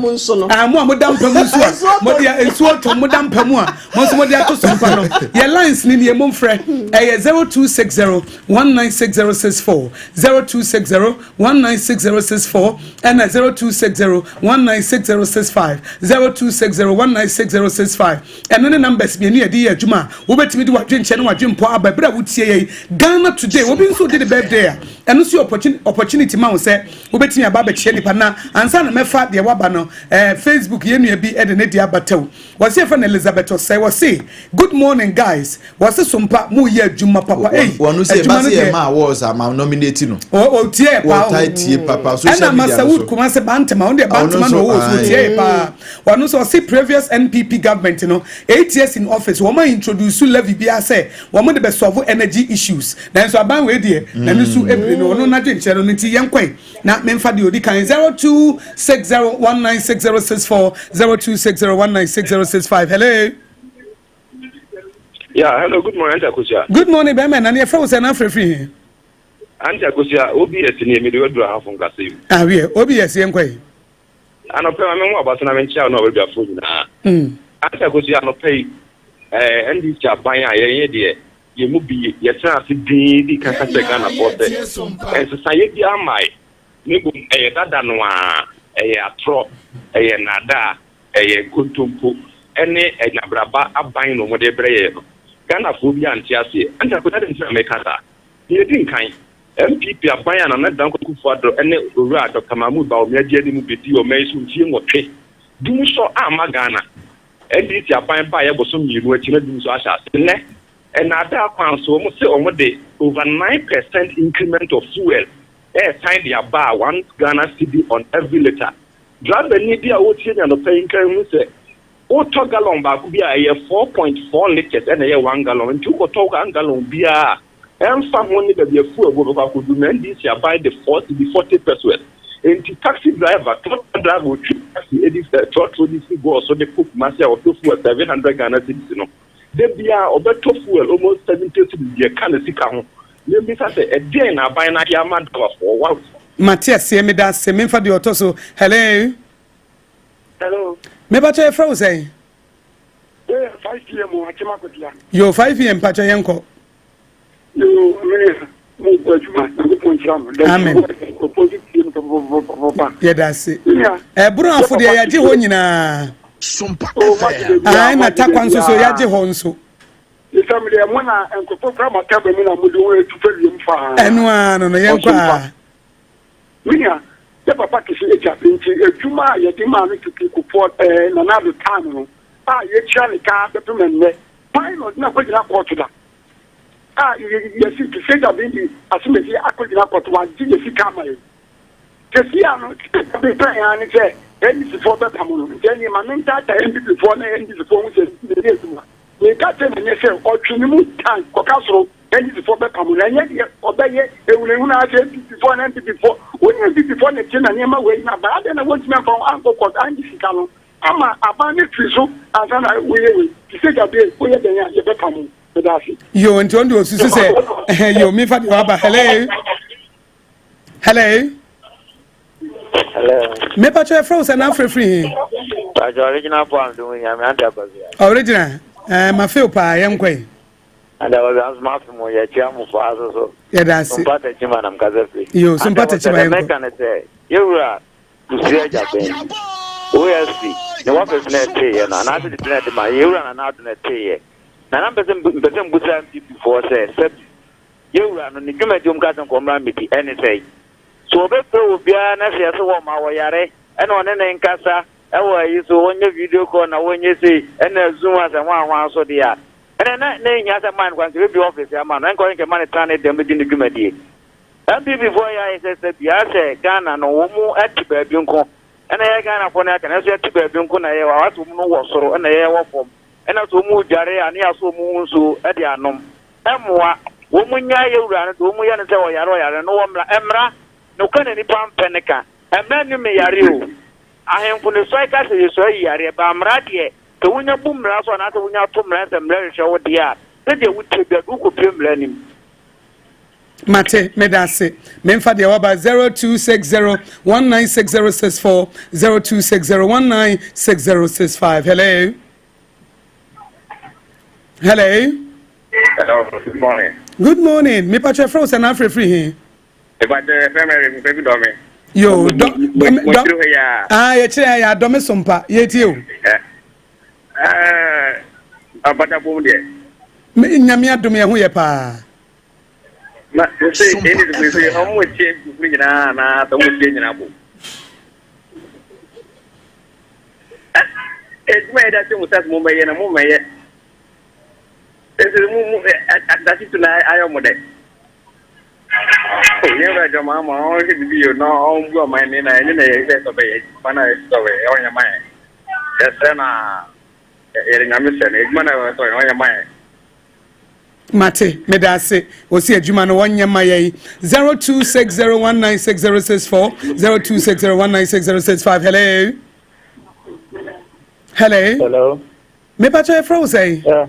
Ah, mo a moda mpa mu nso a, mode a nsuo tɔ, moda mpa mu a, mo nso mode ato so mpa no. Yɛ lines no nie, momfrɛ. Ɛyɛ 0260 196064, 0260 196064, ɛna 0260 196065, 0260 196065. Ɛno ne numbers mmienu yɛde yɛ adwuma a wobɛtumi de w'adwenkyɛ ne w'adwempɔ aba berɛ a wotie yɛn Ghana Today. Obi nso di ne birthday a, ɛno nso yɛ opportunity ma wo sɛ wobɛtumi aba abɛkyia nipa. Na ansa na mɛfa deɛ waba no, eh, Facebook yɛn nua bi de ne deɛ aba tɛw. Wɔse yɛfrɛ no Elizabeth Osei. Wɔse, good morning guys. Wɔse sompa mo yɛ adwuma papa. Ei, wɔn sɛ adwuma ɛba no sɛ yɛ deɛ. ma awards a ma nominate no. Ɔtie yɛ paa o. Wɔtae tie papa social Ɛna media no Masawood so. Kumase Bantama, ɔno deɛ Ɔno Bantama na nso, ɔwɔ so, aye. ɔtie yɛ paa. Ɔno nso ɔse previous NPP government no, 8 years in office, wɔn a introduce levy biara sɛ wɔn de bɛ solve energy issues. Nanso aban wei deɛ, n'ani so ebire no, ɔno n'adwenkyerɛ no no nti yɛn kɔe. Na memfa deɛ odi kan 0260196064, 0260196065. Hello. Yeah, hello, good morning, Auntie Akosia. Good morning, bɛrima na ne yɛfrɛ wo sɛ na afrɛ firi he? Auntie Akosia, OBS ni emi de waduru ahafo nkasa yi. Ah, wiɛ, OBS yɛn kɔ yi. Anɔpɛ ma me ho abaso na menkyia no a wadwafo nyinaa. Auntie Akosia, anɔpɛ yi, NDC aban a yɛn yɛ deɛ, yɛn mu bi yɛtenaa ase dinn dii kan ka kyerɛɛ Ghanafoɔ sɛ nsesaeɛ biara mmae na mmom ɛyɛ dada no ara, ɛyɛ atorɔ, ɛyɛ nnaadaa, ɛyɛ nkontompo ne anyabraba aban na wɔde rebrɛ yɛn no. Ghanafoɔ biara nte aseɛ. Ɛnti Akonya adɛn nti na meka saa? Deɛ ɛdi nkan, NPP aban a Nana Dankwa Akufo-Addo ne Owura Dɔkta Mahmood Bawumia di anim bɛdii ɔman yi so mfie nwɔtwe, dumsɔ amma Ghana. NDC aban baeɛ bosom mmienu akyi na dumsɔ ahyɛ ase. Nnɛ, nnaadaa kwan so, wɔn se wɔn de over 9% increment of fuel ɛresan de aba a one Ghana cedi on every litre. Driverni bi a ɔretie me anɔpa yi nka nhu sɛ wotɔ gallon baako bi a ɛyɛ 4.4 litres ɛna ɛyɛ one gallon nti wokɔtɔ one gallon biara a ɛmfa ho ne baabi a fuel bo bɛkɔ akɔdu no NDC aban de 4 cedi 40 pesewas nti taxi driver trɔtrɔ driver otwi taxi ɛdi trɔtrɔ de firi Goa so de kɔ Kumasi a ɔtɔ fuel 700 Ghana cedis no da biara ɔbɛtɔ fuel almost 70 cedis deɛ ɛka ne sika ho. Yɛmmisa sɛ ɛdeɛn na aban no ayɛ ama driverfoɔ wa. Mate aseɛ meda ase memfa deɛ ɔtɔ so hello. Hello. Mepakyɛ yɛfrɛ wo sɛn? Yɛ 5 pm o akyem akotia. Yo 5 pm pakyɛ yɛnkɔ. Yo mene mo bɔ adwuma nyankopɔn nhyira mo. Amen. Nkurɔfoɔ nso tie no pɔpɔpɔpɔpɔpa. Yɛda ase. Ɛboro afo deɛ yɛagye hɔ nyinaa. Sompa FM. Ae na takwa nso so yɛagye hɔ nso. Nsɛm deɛ mo na nkurɔfoɔ kura mo ataba mu na mode wɔn atu fa wiem faa. Ɛno ara no no yɛnkɔ a. Me nua, yɛ papa kese agya nti adwuma a yɛde maa no tete Kufuor ɛɛ Nana Addo time no a yɛtua ne ka bɛpem ɛnnɛ pilot na akɔgyina kɔɔto da a yɛsi kese agya ben de asomasi akɔgyina kɔɔto wagye yɛ sika ama yɛn kesi a no agya ben pɛn ara ne sɛ NDC foɔ bɛpam no nti ɛneɛ ma mentaataa NPP foɔ na NDC foɔ ho sɛ meyɛ adwuma meka kyerɛ no ɛnyɛ sɛ ɔtwe ne mu tan kɔka soro NDC foɔ bɛpam no ɛnyɛ deɛ ɔbɛyɛ ehunahuna ara sɛ NPP foɔ na NPP foɔ wo ne NPP foɔ na ɛte na nneɛma wei na aba adɛn na wɔntumi amfa wo ankɔ court angye sika no ama aban no firi so ansa na woyɛ wei te sɛ gyabe woyɛ dɛn a yɛbɛpam wo meda ase. Yo nti ɔno deɛ ɔsusu sɛ ɛhɛn yo mefa deɛ waba hello hello. Hello. Mepa kyɛ yɛfrɛ wo sɛ na afrɛfiri he. Pakyɛ original poem de ho hia me ante akɔsia. Original ɛɛ eh, ma feel paa yɛnkɔ yi. Ada wɔ bi ma afe mu yɛ kyia mo paa so so. Yɛda ase. Sompa Tekyima na mkasa firi. Yo, Sompa Tekyima yɛnkɔ. Mɛka ne sɛ, yɛwura Kusiri Agyapɛn, OSP, ne wɔfɛs na ɛteeɛ no, anaasɛ de na ɛde ma, yɛwura Nana Addo na ɛteeɛ. Na na mpɛ sɛ mpɛ sɛ mbusa MPP foɔ sɛ, sɛbi, yɛwura no, ne dwumadi wɔn ka sɛ nkɔmmra mmɛdi, ɛne sɛe. So wɔbɛfrɛ obiara na sɛ yɛse wɔma wɔyare, ɛna ɔne ne nkasa, ɛwɔ ayi so, wɔnyɛ video call na wɔnyɛ sei, ɛna Zoom asɛ hwan hwan so deɛ a, Ɛnɛ na na ehia sɛ man kwan sɛ ebebue ɔfese ama no, ɛnka ɔyɛ nka ɛma no tena ne dɛm di ne dwumadie. NPP foɔ yɛ ayɛ sɛ sɛ bia sɛ Ghana no wɔn mu te baabi nko ɛna yɛ Ghana foɔ no yɛaka nanso yɛte baabi nko na yɛ wɔ asɛ wɔn no wɔ soro ɛna yɛ wɔ fam ɛna sɛ wɔn mu dware a ne yɛasɔ wɔn mu nsuo ɛde anom ɛmmoa wɔn mu nyaa yɛ wura no de wɔn mu yɛ no sɛ ɔyare ɔyare no wɔ mmra ɛmmra nokorɛ na nipa mpɛ ne ka ɛmmra nnim me yare o ahemfo ne sɔe ka sɛ yɛsɔe yi yareɛ ba mmra deɛ Sɛ wonya bu mmara so anaasɛ wonya to mmara sɛ mmara hwehwɛ wo deɛ a, sɛdeɛ wotie biara de wokɔpue mmara anim. Mate, meda ase. Memfa deɛ waba 0260 196064 0260 196065. Hello. Hello. Hello, good morning. Good morning. Me patrɛ frɛ wo sɛ na afrɛfiri he? Ìbàjẹ́ ẹ̀fẹ́ mẹ́rin fún fẹ́bi dọ́mi. Yo, dɔ, dɔ, ah, yɛkyerɛ ha yɛ adɔme so mpa, yɛtie o. Abada bom deɛ. Me nyame adom yɛ ho yɛ paa. Na nse ɛni de sɛ ɔmo tie nkurɔfoɔ nyinaa na sɛ ɔmo tie nyinaa bom. Edwuma yɛ de ahyɛ mo sɛ mo mɛyɛ na mo mɛyɛ. Ɛsɛ mo mo adase tu na ayɛ ɔmo dɛ. Oh, yɛn wura John Mahama ɔnhwɛ biribi yɛ na ɔmbu ɔman ne na ɛne na yɛhwɛ sɛ ɔbɛyɛ adwuma na yɛhwɛ sɛ ɔbɛyɛ ɔnyɛ ma yɛn. Yɛsrɛ na yɛde nyame srɛ no adwuma na ɛwɔ sɛ ɔyɛ ɔnyɛ ma yɛn. Mate, meda ase. Wɔsi adwuma no wɔnyɛ ma yɛn. 0260196064 0260196065. Hello. Hello. Hello. Mepakyɛ yɛfrɛ wo sɛn? Yeah.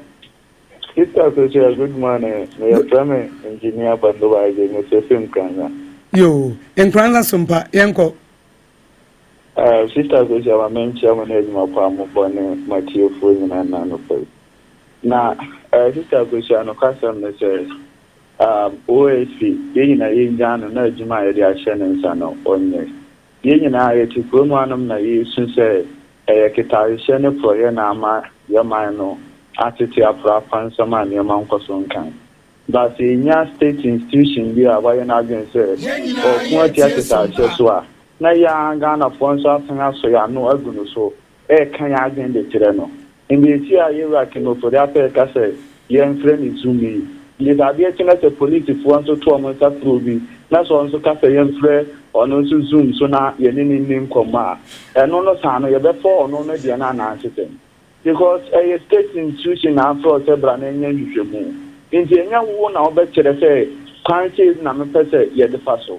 Sister Akosua, good morning. Me yɛfrɛ me Engineer Bandoba Isaac, me fɛ fi Nkranza. Yo, Nkranza so mpa, yɛnkɔ. Uh, Sister Akosua, ma menkyia mo ne adwuma pa a mobɔ ne matiefoɔ nyinaa nna anɔpa yi. Na Sister Akosua, nokwasɛm ne sɛ, um, OSP, yɛn nyinaa yɛngyaa no na adwuma a yɛde ahyɛ ne nsa no, ɔnyɛ. Yɛn nyinaa yɛte kurom hanom na yɛresu sɛ ɛyɛ ketarehyɛ ne porɔeɛ na ama yɛn man no atete apora apansam a nneɛma nkɔ so nkan. But sɛ yɛnya state institution bi a wayɛ n'adwene sɛ ɔreko atia ketarehyɛ so a, na yɛn ara Ghanafoɔ nso asan asɔ yɛn ano agu no so reka yɛn adwene de kyerɛ no. Mbeesie a Yewura Ken Ofori-Atta reka sɛ yɛmfrɛ no Zoom yi, nti sɛ adeɛ kye na sɛ polisifoɔ nso to wɔn nsa frɛ obi na sɛ ɔno nso ka sɛ yɛmfrɛ ɔno nso Zoom so na yɛne no nni nkɔmmɔ a, ɛno no saa no yɛbɛfa ɔno no deɛ no anaa nsesɛm? Because ɛyɛ state institution na afrɛ wo sɛ bra na nyɛ nhwehwɛmu. Nti ɛnyɛ wo na wobɛkyerɛ sɛ kwan sei na mepɛ sɛ yɛde fa so.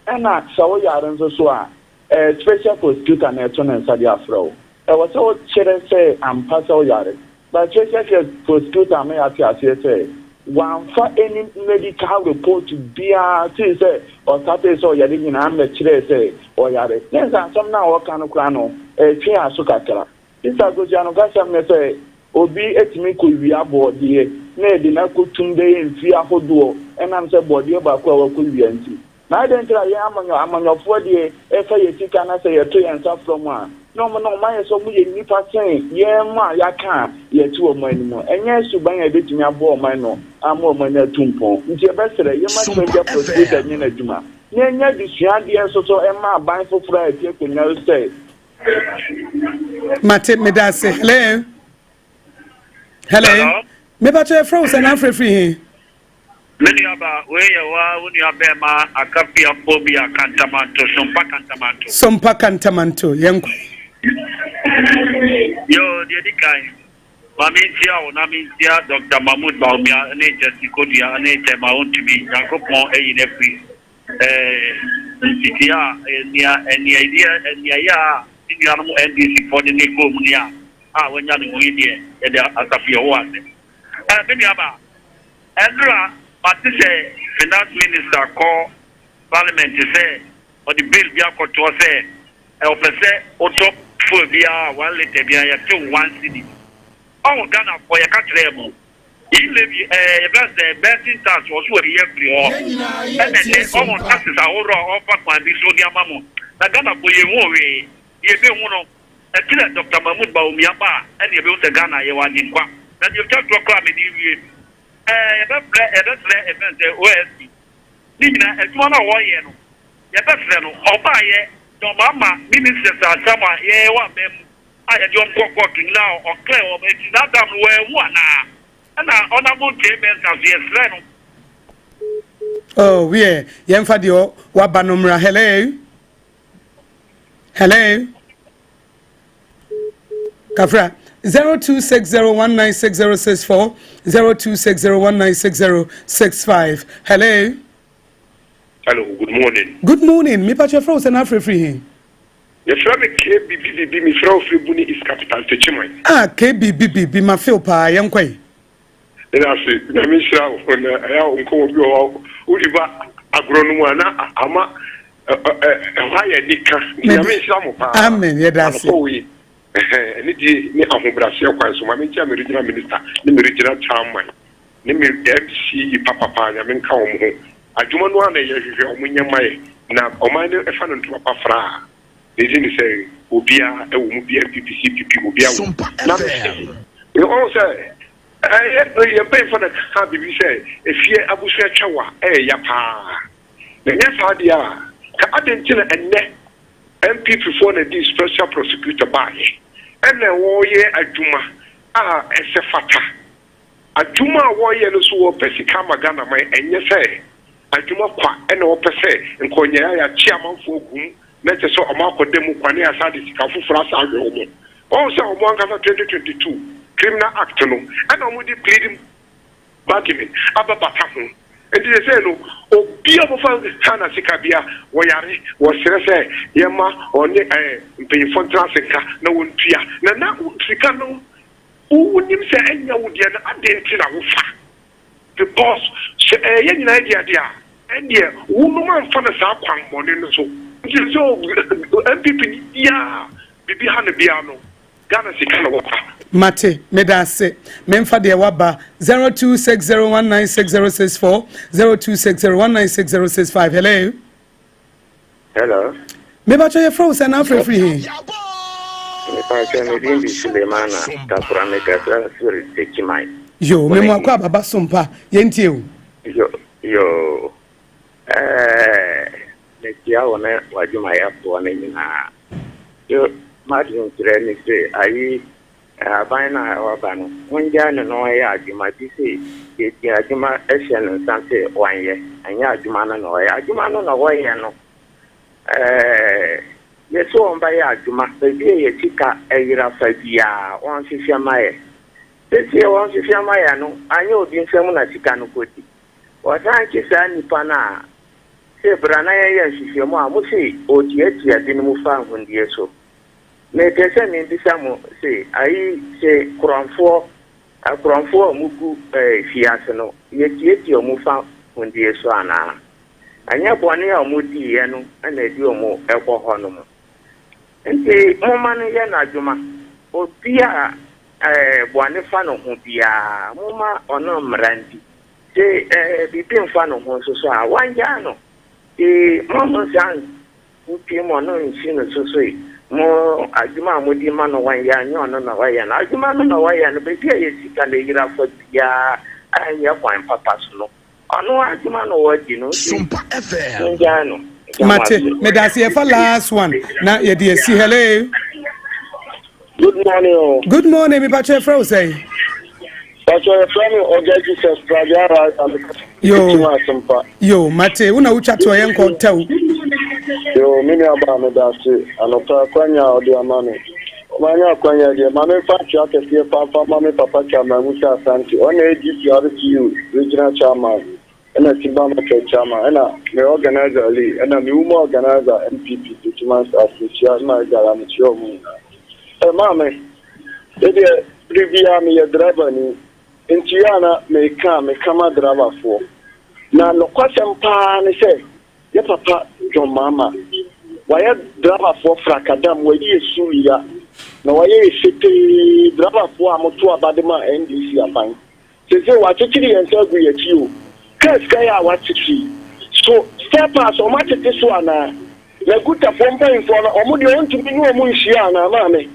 Ɛna sɛ woyare nso so a, Ɛyɛ special prosecutor na ɛto ne nsa de afrɛ wo. Ɛwɔ sɛ wokyerɛ sɛ ampa sɛ woyare. But special prosecutor ama yɛate aseɛ sɛ wamfa any medical report biara till sɛ ɔstartee sɛ ɔyare nyinaa mmɛkyerɛɛ sɛ ɔyare. Ne sɛ asɛm no a ɔka no koraa no ɛtwe aso kakra. Sister Akosua nokwasɛm ne sɛ obi tumi kɔwia bɔɔdeɛ na yɛde no akɔtum bɛyɛ mfie ahodoɔ ɛnam sɛ bɔɔdeɛ baako a wakɔwia nti. Na adɛn nti na yɛn amanyɔ amanyɔfoɔ deɛ ɛfa yɛn sika na sɛ yɛto yɛn nsa frɛ wɔn a, na wɔn na wɔayɛ sɛ wɔyɛ nnipa sen yɛn mo a yɛaka a yɛte wɔn anim. Ɛnyɛ suban a ɛbɛtumi aboa ɔman no ama wɔn ani atu mpɔn. Nti yɛbɛsrɛ, yɛmma Sompa Special Prosecutor FM. nyɛ n'adwuma, na ɛnyɛ adesua adeɛ nso so mma aban foforɔ a ɛte akonnwa so sɛ, Mate, meda ase. Hello. Hello. Hello. Mepakyɛ yɛfrɛ wo sɛ na afrɛ firi he? Me nua ba, wei yɛ wo ara wo nua bɛɛma Akafia Phobia Kantamanto, Sompa Kantamanto. Sompa Kantamanto, yɛnkɔ. Yoo, deɛ di kan, ma menkyia wo na menkyia Dr. Mahmood Bawumia ne Justin Kodua ne Chairman Wontumi, Nyankopɔn ayi no afiri eh, ntitia a, eh, nea, eh, nea ɛdi, eh, nea ɛyɛ a ne nuanom NDC foɔ de ne kɔɔ mu ne a, a wanya ne ho yi deɛ, yɛde asafo Yehowa ase. Eh, me nua ba, Ɛnora mate sɛ finance minister kɔ parliament sɛ ɔde bill bi akɔtoɔ sɛ ɔpɛ sɛ wotɔ fuel biara one litre biara yɛtew one cedi. Ɔho Ghanafoɔ yɛka kyerɛɛ mo yi levy ɛɛ yɛfrɛ no sɛ betting tax wɔ so wɔayi afiri hɔ ɛna ɛnɛ ɔho taxes ahoroɔ a ɔfa kwan bi so de ama mo na Ghanafoɔ yɛnhuu hwee deɛ yɛbɛhu no ɛkyerɛ Doctor Mahmood Bawumia ba a ɛna yɛbɛhu sɛ Ghana yɛwɔ agyenkwa. Na deɛ ɔtwa toɔ koraa a mede rewie, ɛɛ yɛbɛfrɛ, yɛbɛsrɛ yɛfrɛ no sɛ OSP ne nyinaa adwuma no a wɔreyɛ no yɛbɛsrɛ no, ɔbaeɛ na ɔma ministers asɛm a yɛwɔ aban mu a yɛde wɔn kɔ kɔɔto nyinaa ɔclear wɔn, nti that time no wɔanhu anaa? Ɛna Honourable Kyei Mensah nso yɛsrɛ no. Oh, wiɛ, yɛmfa deɛ waba no mmra. Hello? Hello? Kafra 0260196064 0260196065. Hello? Hello, good morning. Good morning. Me pacho frɛ wo sɛ na afrɛ firi he? Yɛfrɛ me KBBBB, mefrɛ wo firi Buni East Capital, Techiman. Ah, KBBBB, ma feel paa, yɛnkɔ yi. Meda ase, Nyame nhyira wo. Na ɛyɛ a nkɔmmɔ bi wɔ hɔ a wode ba agorɔ no mu a na ama ɛhɔ ayɛ anika. Nti Nyame nhyira mo paa. Amen, yɛda ase. Anɔpa wei, anidie ne ahobrɛaseɛ kwan so, ma menkyia me regional minister ne me regional chairman ne me MC papa paa, Nyame nka wɔn ho. Adwuma no ara na yɛhwehwɛ wɔn nyɛ mma yɛ, na ɔman no fa no ntoma pa fraa. Medi ne sɛ obiara wɔ mu bi NPP CPP obiara wɔ mu na mese ɔhu sɛ ɛyɛ yɛn mpanyinfoɔ na ka biribi sɛ efie abusua twɛ wa ɛyɛ ya paa na ɛnyɛ saa deɛ a ka adɛn nti na ɛnnɛ NPP foɔ na di special prosecutor baayɛ ɛna wɔyɛ adwuma a ɛsɛ fata Adwuma a wɔyɛ no nso wɔpɛ sika ama Ghana man ɛnyɛ sɛ adwuma kwa ɛna wɔpɛ sɛ nkɔnyɛɛ a yɛakye amanfoɔ agu mu na kyerɛ sɛ wɔn akɔda mu kwa na yɛasan de sika foforɔ asan ahwɛ wɔn. Wahu sɛ wɔn ankasa 2022 criminal act no ɛna wɔn de pleading bargaining aba bata ho nti sesei no obi a wɔfa Ghana sika bia wɔyare wɔsrɛ sɛ yɛma wɔne ɛɛ mpanyinfoɔ ntena ase nka na wɔntua na na sika no Wonim sɛ ɛnyɛ wo deɛ no adɛn nti na wofa? Because sɛ ɛyɛ yɛn nyinaa dea deɛ a, ɛndeɛ wonom amfa no saa kwanbɔne no so. Nti sɛ NPP ni biara a biribi ha no biara no, Ghana sika na wɔfa. Mate, meda ase. Memfa deɛ waba 0260196064 0260196065. Hello. Hello. Mebatwɛ yɛfrɛ wo sɛ na afrɛ firi he? Mepakyɛ me din de Sulemana Takora mekasa firi Techiman. Yo, memu akɔ ababa so mpa. Yɛntie o. Yo, yo. Ɛɛ, mekyia wo ne w'adwumayɛfoɔ no nyinaa. Yo, m'adwenkyerɛ ne se ayi aban no a waba no, mongyae no na ɔnyɛ adwuma bi se yɛdi adwuma hyɛ no nsa se wanyɛ, ɛnyɛ adwuma no na ɔyɛ. Adwuma no na wɔyɛ no, ɛɛ, yɛse wɔn bɛyɛ adwuma, baabi a yɛ sika ɛyera fa biara, wɔnhwehwɛ ma yɛ. Sesie wɔnhwehwɛ ma yɛ no, anyɛ obi nsam na sika no kɔdi. Wɔsan kye saa nnipa no a, sɛ bra na yɛyɛ nhwehwɛmu a, mo se ɔtiatia binom fa ahundie so. Mepɛ sɛ membisa mo se ayi sɛ korɔmfoɔ akorɔmfoɔ a mugu fiase no, yɛtiatia ɔmo fa hundie so anaa? Ɛnyɛ bɔne a ɔmo diiɛ no ɛna ɛde ɔmo ɛkɔ hɔ no mu. Nti momma no yɛ n'adwuma. Obi a bɔne fa ne ho biara, momma ɔno mmara nti. Sɛ biribi mfa ne ho nso so a, wangyaa no. Nti moahu saa mpie mu ɔno nsi no so so yi. Mo adwuma a mode ma no wanyɛ anyɛ ɔno na wayɛ no. Adwuma no na wayɛ no, baabi a yɛ sika no yera fa biara a ɛnyɛ kwan papa so no. Ɔno adwuma na wɔadi no nti mongyaa no. Mate, meda ase. Yɛfa last one na yɛde asi. Hello. Good morning. Oh. Good morning. Mepakyɛ yɛfrɛ wo sɛn? Pastor, yɛfrɛ me Ɔga Jesus Pragiara. Yo. Yo, mate. Wo na wotwa to ɔyɛ nkɔ tɛw. Yo, me nua baa me da ase. Anɔpa akwanya a ɔde ama me. Ɔmanya akwanya deɛ, ma memfa akyerɛ akɛseɛ pampa ma me papa chairman Musa Asante. Ɔna yɛ GPRTU regional chairman. Ɛna Tiba Market chairman. Ɛna me organizer Lee. Ɛna me woman organizer NPP Techiman South. Mekyia ma agara mekyia ɔmo nyinaa. Ɛ maame, edeɛ bere biara meyɛ driver ni. Nti yɛ a na meka meka ma driverfoɔ. Na nokwasɛm paa ne sɛ yɛ papa John Mahama wayɛ driverfoɔ frakadam, wayi yɛ suwia na wayɛ yɛ setee. Driverfoɔ a moto aba de ma NDC aban sese wakyekyere yɛn nsa agu yɛn akyi o. Kaa sika yɛ a wakyekyere so spare parts ɔmo atete so anaa? Na gutafoɔ mpanyinfoɔ no ɔmo deɛ ɔntumi ne ɔmo nhyia anaa? Maame,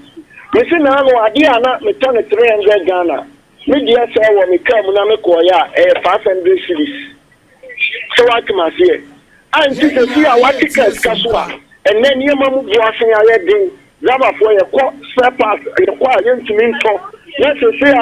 mesi naano adeɛ a na metɔ ne 300 Ghana, me deɛ sɛ wɔ me kaa mu na mekɔɔyɛ a ɛyɛ 500 cedis. Sɛ woatem aseɛ a, nti sɛ si a wate kaa sika so a, ɛnɛ nneɛma mu boasen ayɛ den. Driverfoɔ yɛkɔ spare parts, yɛkɔ a yɛntumi ntɔ. Na sese a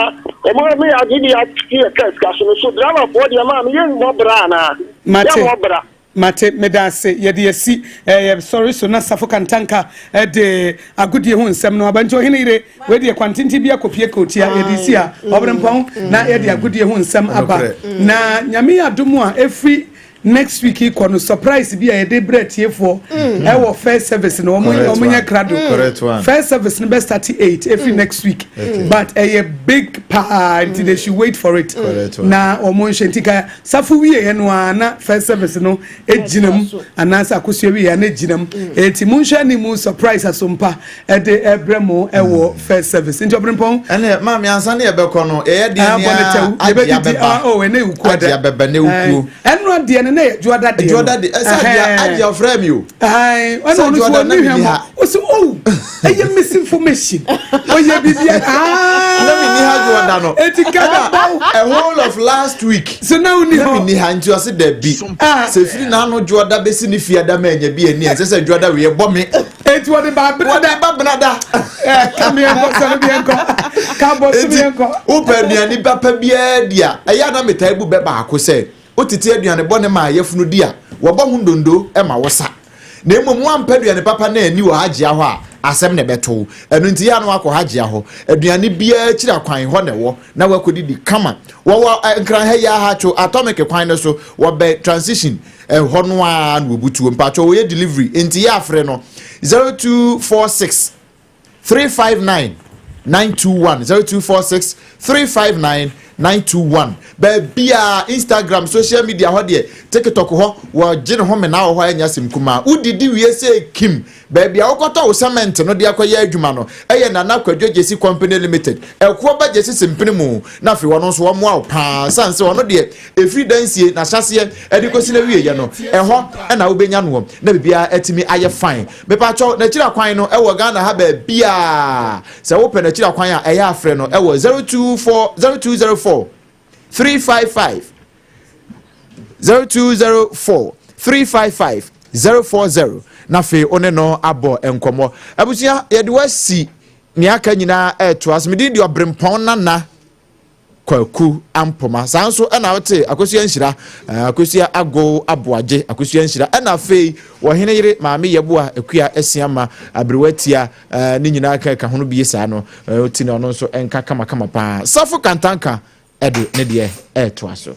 ɔmo me agye de ate yɛ kaa sika so no so, driverfoɔ deɛ, maame, yɛmmɔ bra anaa? Mate. Yɛmmɔ bra. Mate, meda ase. Yɛde asi ɛyɛ sɔre so na Safo Kantanka ɛde agodie ho nsɛm no aba. Nti ɔhene yere wei deɛ kwantenten bi akɔpie kootia yɛde si a ɔberempɔn na yɛde agodie ho nsɛm aba. Na Nyame yɛ adom a, ɛfiri next week kɔ no, surprise bi a yɛde brɛ tiefoɔ ɛwɔ first service no, wɔn wɔn nyɛ krado. First service no bɛ start 8 ɛfiri next week, but ɛyɛ big paa, nti they should wait for it na wɔn nhyɛ. Nti ka Safo wie yɛ no a, na first service no egyina mu anaasɛ Akosua wie yɛ na egyina mu. Eti mo nhwɛ ne mu surprise asompa ɛde ɛbrɛ mo ɛwɔ first service. Nti ɔbɛnpɔn. Ɛnɛ maame, ansa ne yɛbɛkɔ no, yɛyɛ deɛ nea agye abɛba. Oh, ɛnɛ ewuku ada. Agye abɛba na ewukuo. Ɛnu adeɛ no na yɛ dwoada deɛ no. Dwoada deɛ ɛsɛ agye agye ɔfrɛ mi o. Ɛna ɔno nso ɔni hwɛ mɔ ɔsi oh, ɛyɛ misinformation, ɔyɛ bibi aa. Na mi ni ha dwoada no. Eti kada bawo. A whole of last week. So na wo ni hɔ. Na mi ni ha, nti ɔsi dɛbi. Sɛ firi n'ano dwoada bɛsi ne fie adama ɛnya bi ani ɛsɛ sɛ dwoada wei ɛbɔ mi. Eti wɔde ba benada. Wɔde ba benada. Ɛ kami ɛnkɔ sɔrɔ bi ɛnkɔ kabɔ so bi ɛnkɔ. Wopɛ aduane papa biara di a, ɛyɛ ana metaa bu bɛ baako sɛ wotete aduane bɔ ne ma ayɛfunu di a, wɔbɔ ho ndondo ma wo sa. Na mmom woampɛ aduane papa na ani wɔ Hagyia hɔ a, asɛm na ɛbɛto. Ɛno nti yɛ a na wakɔ Hagyia hɔ. Aduane biara akyiri akwan hɔ na ɛwɔ na wakɔdidi kama. Wɔwɔ Nkran ha yi Ahatwo Atomic kwan no so, wɔbɛn transition ɛhɔ no ara na wɔbutuo. Mpatwɔ wɔyɛ delivery nti yɛ afrɛ no 0246 359 921, 0246 359. 921. Baabiaa Instagram, social media hɔ deɛ, TikTok hɔ, wɔgye ne ho mena wɔ hɔ a ɛnyɛ asɛm kumaa. Wodidi wie sɛ kim, baabi a wokɔtɔ wo cement no de akɔyɛ adwuma no ɛyɛ Nana Kwadwo Gyesi Company Limited. Ɛkoɔ ba Gyesi sempene mu na afei wɔno nso wɔmmoa wo paa, sane sɛ ɔno deɛ ɛfiri dansie n'ahyɛseɛ ɛde kɔsi no awieɛ no, ɛhɔ ɛna wobɛnya noɔ na biribiara atumi ayɛ fine. Mepakyɛw, n'akyiri akwan no ɛwɔ Ghana ha baabiaa. Sɛ wopɛ n'akyiri akwan a, ɛyɛ afrɛ no ɛwɔ 024 0204 355 0204 355 040 na afei wo ne no abɔ nkɔmmɔ. Abusua, yɛde wasi nea aka nyinaa ɛɛtoa so. Medin deɛ Ɔberempɔn Nana Kwaku Ampoma. Saa nso ɛna wote Akosua Nhyira, Akosua Ago Aboagye, Akosua Nhyira, ɛna afei wɔhene yere Maame Yɛboa Akua Asiama Aberewa Tia, ne nyinaa ka ka ho no bie. Saa no ti na ɔno nso ɛnka kamakama paa. Safo Kantanka ɛde ne deɛ ɛɛtoa so.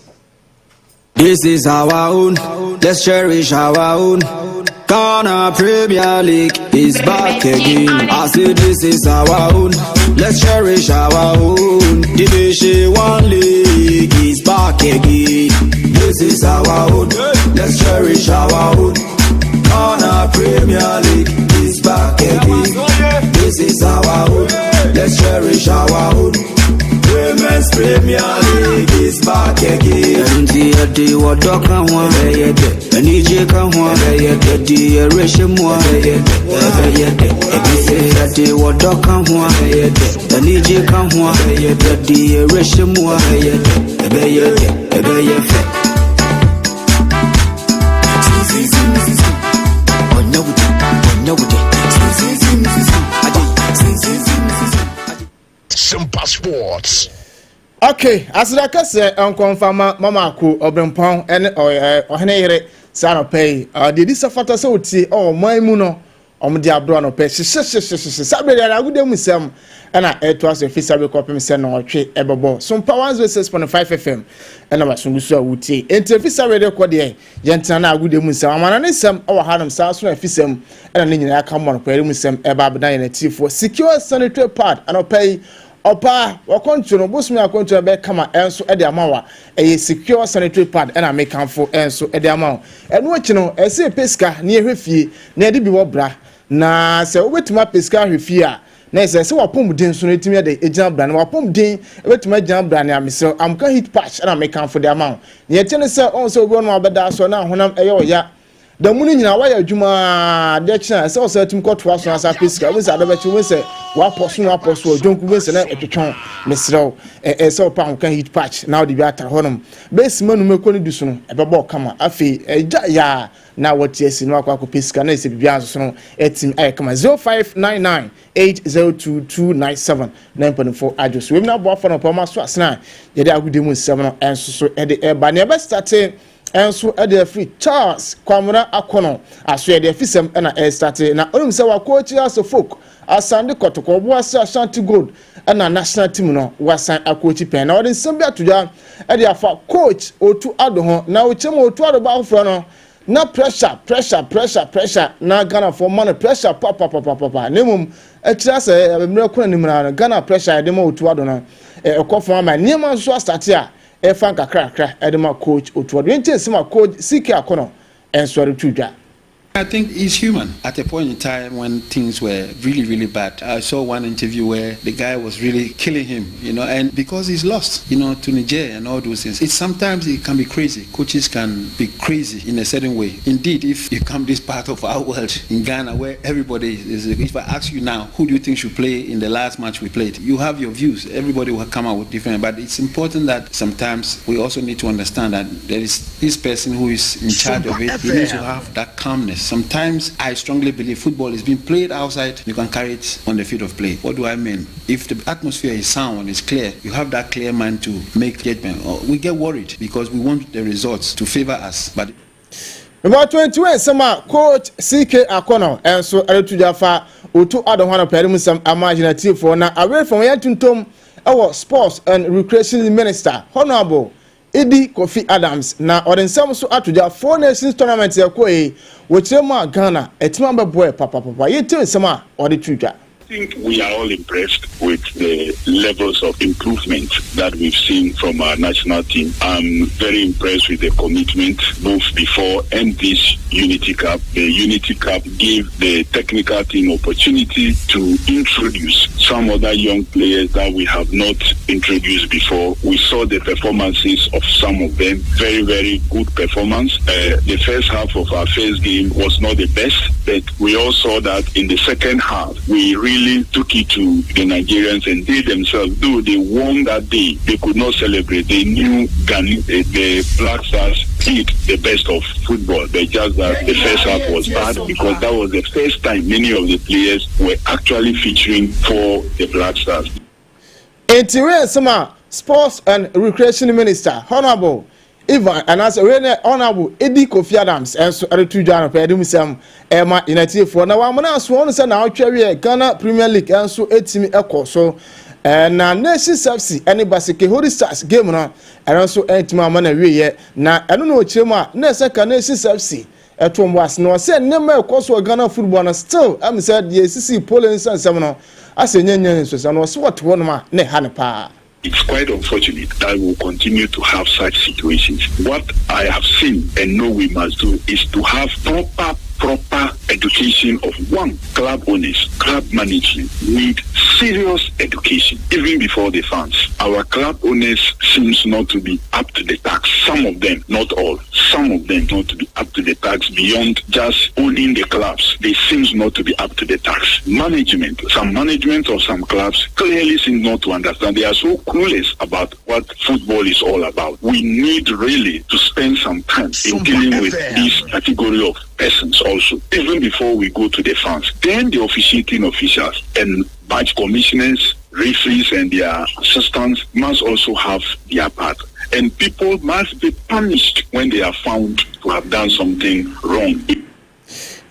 This is our own, let's cherish our own. Ghana Premier League is back again. I say this is our own, let's cherish our own. Division One League is back again. This is our own, let's cherish our own. Ghana Premier League is back again. This is our own, let's cherish our own. Women's Premier League is back again. Nti yɛde wɔdɔ ka ho a, ɛbɛyɛ dɛ. Anigye ka ho a, ɛbɛyɛ dɛ. Yɛde yɛrehyɛ mu a, ɛbɛyɛ dɛ, ɛbɛyɛ dɛ. Ebi sɛ yɛde wɔdɔ ka ho a, ɛbɛyɛ dɛ. Anigye ka ho a, ɛbɛyɛ dɛ. Yɛde yɛrehyɛ mu a, ɛbɛyɛ dɛ, ɛbɛyɛ dɛ, ɛbɛyɛ fɛ. Ɔnyɛ wo de, ɔnyɛ wo de. Simpa Sports. Okay, aseda kɛseɛ nkɔmfa ma Mama Ako Ɔbrempɔn ne ɔhene yere saa anɔpa yi. Deɛ ɛdi sɛ fata sɛ wotie ɔwɔ ɔman mu no, wɔde aborɔ anɔpa yi hyehyehyehye. Saa berɛ deɛ agoda mu nsɛm ɛna ɛtoa so ɛfiri saa berɛ kɔpem sɛ nɔɔtwe ɛbɛbɔ. Sompa 106.5 FM ɛna wasongu so a wotie. Enti ɛfiri saa berɛ de kɔ deɛ yɛntena na agoda mu nsɛm, amana ne nsɛm ɛwɔ hanom saa so na afisɛm ɛna ne nyinaa ka mmɔ anɔpa yi mu nsɛm ɛba abɛdan yɛn atiefoɔ. Secure sanitary pad anɔpa yi. Ɔpaa, w'akwantuo no, bosome akwantuo no bɛyɛ kama nso de ama wo a, ɛyɛ secure sanitary pad ɛna mekamfo nso de ama wo. Ɛno akyi no, ɛsɛ yɛpɛ sika na yɛhwɛ fie na yɛde bi wɔ bra. Na sɛ wobɛtumi apɛ sika ahwɛ fie a, na ɛsɛ sɛ w'apɔmuden nso no ɛtumi de gyina bra. Na w'apɔmuden ɛbɛtumi agyina bra nea mesrɛ wo, Amka heat patch ɛna mekamfo de ama wo. Nea ɛte ne sɛ, ɔhu sɛ obi wɔ nom a wobɛda asɔre na honam ɛyɛ ɔya. Da mu no nyinaa woayɛ adwuma ara, adeɛ kye a, ɛsɛ sɛ ɔsan tumi kɔtoa so asan pɛ sika. Wobɛhu sɛ ade bɛkye, wobɛhu sɛ woapɔ so na woapɔ so, ɔdwonku wobɛhu sɛ na ɛtwetwe wo. Mesrɛ wo, ɛsɛ sɛ wopɛ ahoka heat patch na wode bi atare hɔnom. Bɛyɛ simma num ɛkɔ ne du so no, ɛbɛbɔ wo kama. Afei, ɛgya yɛ a na woate asi na woakɔ akɔpɛ sika na ɛsɛ biribiara nso so no atumi ayɛ kama. 0599 802 297 na mpanimfoɔ adwo so. Wei mu no aboafoɔ no pɛ wɔn aso asene a yɛde agodie mu nsɛm no nso so de ɛba. Nea ɛbɛstate nso de afiri Charles Kwamena Akono asoɛde afisɛm na ɛrestate na onim sɛ wakɔɔkyi ase folk Asante Kɔtɔkɔ Obuasi Ashanti Gold na national team no wasan akɔɔkyi pɛn na ɔde nsɛm bi ato dwa de afa coach Otu Addo ho na ɔkyerɛ mu Otu Addo ba foforɔ no na pressure pressure pressure pressure na Ghanafoɔ ma no pressure papapapapa na mmom akyiri asɛ mmerɛ kɔ anim no Ghana pressure a yɛde ma Otu Addo no ɛkɔ fam ama nneɛma nso astate a ɛfa nkakrakra de ma coach Otto Addo. Yɛntie nsɛm a coach CK Akonnor nso de too dwa. I think he's human. At a point in time when things were really, really bad, I saw one interview where the guy was really killing him, you know, and because he's lost, you know, to Niger and all those things. It's sometimes it can be crazy. Coaches can be crazy in a certain way. Indeed, if you come this part of our world in Ghana where everybody is, if I ask you now, who do you think should play in the last match we played? You have your views. Everybody will come out with different, but it's important that sometimes we also need to understand that there is this person who is in charge of it. He needs to have that calmness. Sometimes I strongly believe football is being played outside, you can carry it on the field of play. What do I mean? If the atmosphere is sound, is clear, you have that clear mind to make judgment. We get worried because we want the results to favor us. But Number 21 nsɛm a coach CK Akonnor nso reto dwa fa Otto Addo ho anɔpa yi mu nsɛm ama agyinatiefoɔ na away from yɛn tuntum wɔ Sports and Recreation Minister Honourable Idi Kofi Adams na ɔde nsɛm nso ato dwa Four Nations Tournament yɛkɔɔ yi wɔkyerɛ mu a Ghana atumi abɛboɛ papapapa. Yɛntie nsɛm a ɔde to dwa. think we are all impressed with the levels of improvement that we've seen from our national team. I'm very impressed with the commitment both before and this Unity Cup. The Unity Cup gave the technical team opportunity to introduce some other young players that we have not introduced before. We saw the performances of some of them. Very, very good performance. Uh, the first half of our first game was not the best, but we all saw that in the second half, we really took it to the Nigerians and they themselves, though they won that day, they could not celebrate. They knew Ghana, eh, the Black Stars did the best of football. They just that the first half was bad because that was the first time many of the players were actually featuring for the Black Stars. Enti wei nsɛm a Sports and Recreation Minister Honourable Ivan anaasɛ wei ne Honourable Edi Kofi Adams nso de to dwa anɔpa yɛde mu sɛm ɛma yɛn atiefoɔ na wɔamena aso wɔn sɛ na awɔtwe awie Ghana Premier League nso etimi ɛkɔ so na Nations FC ne Basake Holy Stars game no ɛno nso ɛntumi ama na wieɛ na ɛno na ɔkyerɛ mu a na ɛsɛ ka Nations FC ɛto wɔn ase na ɔsɛ nneɛma ɛkɔ so wɔ Ghana football no still ɛmu sɛ deɛ esisi pole nsɛnsɛm no asɛ nyɛ nyɛ nsɔsɛ no ɔsɛ wɔte hɔ nom a na ɛha no paa. It's quite unfortunate that we will continue to have such situations. What I have seen and know we must do is to have proper proper education of one club owners, club management need serious education even before the fans. Our club owners seems not to be up to the task. Some of them, not all, some of them not to be up to the task beyond just owning the clubs. They seems not to be up to the task. Management, some management of some clubs clearly seem not to understand. They are so clueless about what football is all about. We need really to spend some time in dealing with this category of persons also, even before we go to the fans. Then the officiating officials and match commissioners, referees and their assistants must also have their part. And people must be punished when they are found to have done something wrong.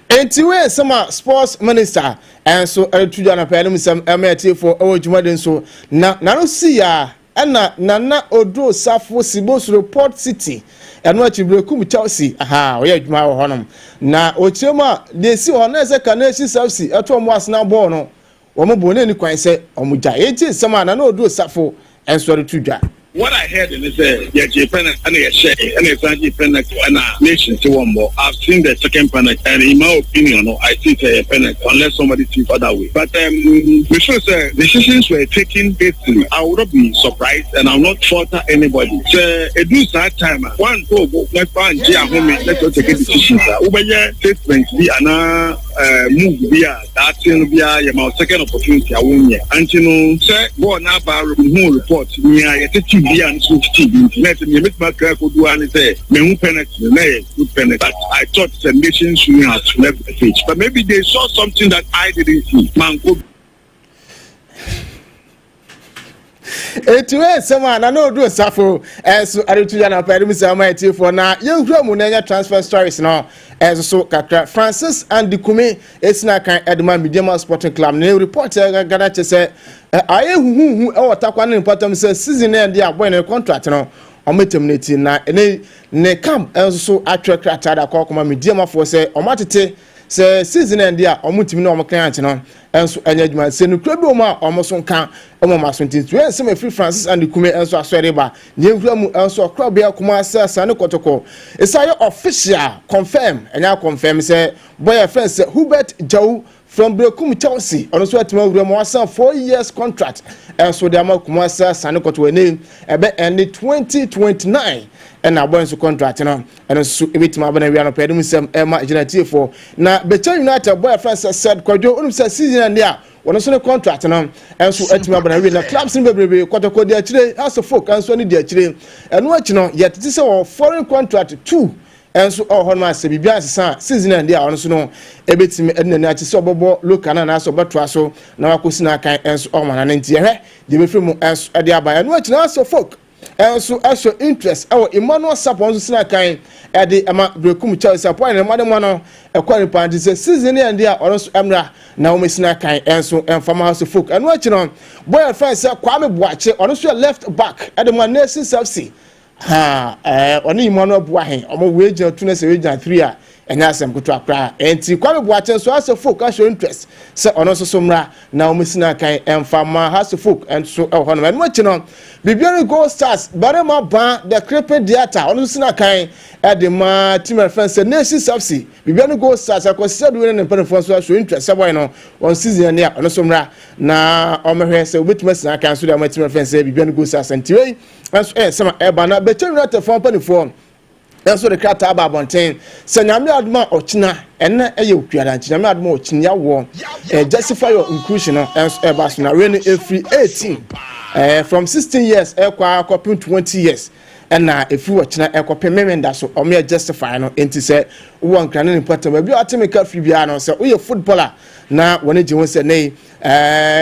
Enti wei nsɛm a sports minister nso reto dwa anɔpa anim nsɛm ɛma atiefoɔ ɛwɔ dwumadi nso na n'ano si ya ɛna Nana Oduro Safo Sibosuro Port City ɛno akyi Berekum Chelsea aha ɔyɛ adwuma wɔ hɔnom na ɔkyerɛ mu a deɛ esi hɔ na ɛsɛ Kanehyi FC ɛto wɔn asena bɔɔl no wɔn bɔ ne kwan sɛ wɔn gya eti nsɛm a Nana Oduro Safo nso reto dwa. What I heard ne sɛ yɛgye penalty ɛna yɛhyɛ ɛna yɛsan gye penalty ɛna nation ti wɔn bɔ. I've seen the second penalty and in my opinion no I see it a penalty unless somebody sees other way. But um, me feel sɛ decisions were taken hastily. I would not be surprised and I will not falter anybody. Sɛ edu saa time a one to bo na fa ngye ahome na sɛ take decisions a wobɛyɛ statement bi anaa eh, move bi a daakye no biara yɛ ma second opportunity a wonyɛ anti no sɛ bɔɔl n'aba hu report nea yɛtete bi a nso tete bi nti na ɛsɛ nea mɛtumi akra kodu ha ne sɛ mehu penalty no na yɛ good penalty but I thought sɛ nation shouldn't have left the pitch but maybe they saw something that I didn't see manko. Eti wei nsɛm a Nana Odu Osafo ɛnso ɛreto dwa na ɔpɛ sɛ ɔma atiefoɔ na yɛnhura mu na ɛnyɛ transfer stories no ɛnso so kakra. Francis Andy Kumi esina kan ɛde ma Medeama Sporting Club na report ɛgada kyɛ sɛ ayɛ huhuhu ɛwɔ takwa ne mpɔtam sɛ season no ɛde abɔɛ ne contract no ɔmo terminate na ɛne ne camp ɛnso so atwerɛ krataa de akɔ akɔma Medeamafoɔ sɛ ɔmo atete Sɛ season end a wɔn ntumi ne wɔn client no nso nyɛ adwuma. Sɛ nukura bi wɔ mu a wɔn nso nka wɔn aso nti nti nsɛm efiri Francis and Kume nso asɔre ba ne nwura mu nso ɔkorabea Kumasi Asane Kɔtɔkɔ ɛsɛ ayɛ official confirm ɛnyɛ confirm sɛ boy yɛ fɛn sɛ Hubert Gyau from Berekum Chelsea ɔno nso atumi awura mu wasan 4 years contract ɛnso de ama Kumasi Asane Kɔtɔkɔ ɛnɛ ɛbɛ ɛne 2029 ɛna abɔ nso contract no ɛno nso ebetumi aba na wia no pɛɛ de mu nsɛm ɛma gyina tiefoɔ na Bɛkyɛ United bɔ ɛfrɛ sɛ Sɛd Kwadwo onim sɛ season ɛnde a wɔn nso ne contract no ɛnso atumi aba na wia na clubs no bebrebe Kɔtɔkɔ di akyire House of Folk ɛnso ne di akyire ɛno akyi no yɛtete sɛ wɔ foreign contract two ɛnso ɛwɔ hɔ nom a sɛ biribi asesa a season ɛnde a ɔno nso no ebetumi ɛde n'ani akyi sɛ ɔbɛbɔ local no anaasɛ ɔbɛtoa so na wakɔsi n'akan ɛnso ɔma na ne nti yɛhwɛ deɛ ebɛfiri mu ɛnso ɛde aba ɛno akyi no House of Folk nso ɛsɔ interest ɛwɔ Emmanuel Sarpong nso sena kan ɛde ɛma Berekum Chelsea Sarpong ne mmɔde mu no ɛkɔ nipa nti sɛ season ne ɛnde a ɔno nso ɛmra na wɔn sena kan ɛnso ɛnfama House of Folk ɛno akyi no boy ɛfɛn sɛ Kwame Boakye ɔno nso yɛ left back ɛde ma Nations FC ha ɛɛ ɔne Emmanuel Boahen ɔmo wei gyina two na sɛ wei gyina three a. Ɛnyɛ asɛm ketewa koraa. Enti Kwame Boakye nso Hearts of Oak ahyɛ interest sɛ ɔno nso so mmra na wɔn si n'akan mfa ma Hearts of Oak nso wɔ hɔnom. Ɛno akyi no, Bibiani Gold Stars barima baa The Crippin Theatre ɔno nso si n'akan de ma team a yɛfrɛ no sɛ Nations FC. Bibiani Gold Stars Akwasi Adu ne ne mpanimfoɔ nso ahyɛ interest sɛ bɔyɛ no wɔn season ani a ɔno nso mmra na ɔmmɛhwɛ sɛ obetumi asi n'akan nso de ama team a yɛfrɛ no sɛ Bibiani Gold Stars. Nti wei nso ɛyɛ nsɛm a ɛba na Bɛkyɛ United foɔ mpanimfoɔ nso de krataa aba abɔnten sɛ Nyame adom a ɔkyena, ɛnɛ ɛyɛ Okuada nti Nyame adom a ɔkyena yɛawoɔ eh, justify your inclusion no nso ɛba so na wei no ɛfiri 18 eh, from 16 years ɛkɔ akɔpem 20 years ɛna ɛfiri ɔkyena ɛkɔpem memenda so ɔmo yɛ justify no. Nti sɛ wowɔ Nkra ne ne mpɔtam baabi a ɔte meka firi biara no sɛ woyɛ footballer na wɔne gye ho sɛ nei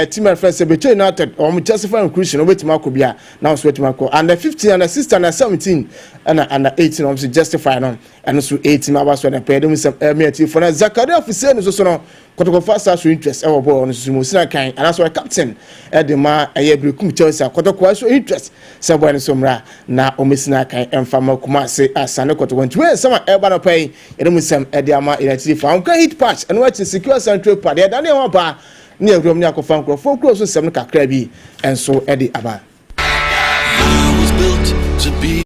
team a yɛfrɛ sɛ Bɛkyɛ United wɔn justify inclusion wobɛtumi akɔ bi a na wɔn nso bɛtumi akɔ under 15, under 16, under 17 ɛna under 18 wɔn nso justify no ɛno nso 18 aba so. Ɛna pɛɛ de mu nsɛm ɛmi atiefo na Zakaria Fuseni nso so no Kɔtɔkɔfa sa so interest ɛwɔ bɔɔl no nso mu sina kan anaasɛ ɔyɛ captain ɛde ma ɛyɛ Berekum Chelsea. Kɔtɔkɔ so interest sɛ bɔɔl no so mmra na wɔn sina kan ɛmfa ma Kumase Asane Kɔtɔkɔ. Nti wɔyɛ nsɛm a ɛba no pɛɛ yɛde mu nsɛm ɛde ama yɛn atiefo. Ahoka heat patch ɛno akyi secure central pad yɛda ne ɛho aba ne awuram ne akɔfa nkurɔfoɔ kuro so nsɛm no kakra bi nso ɛde aba. I was built to be.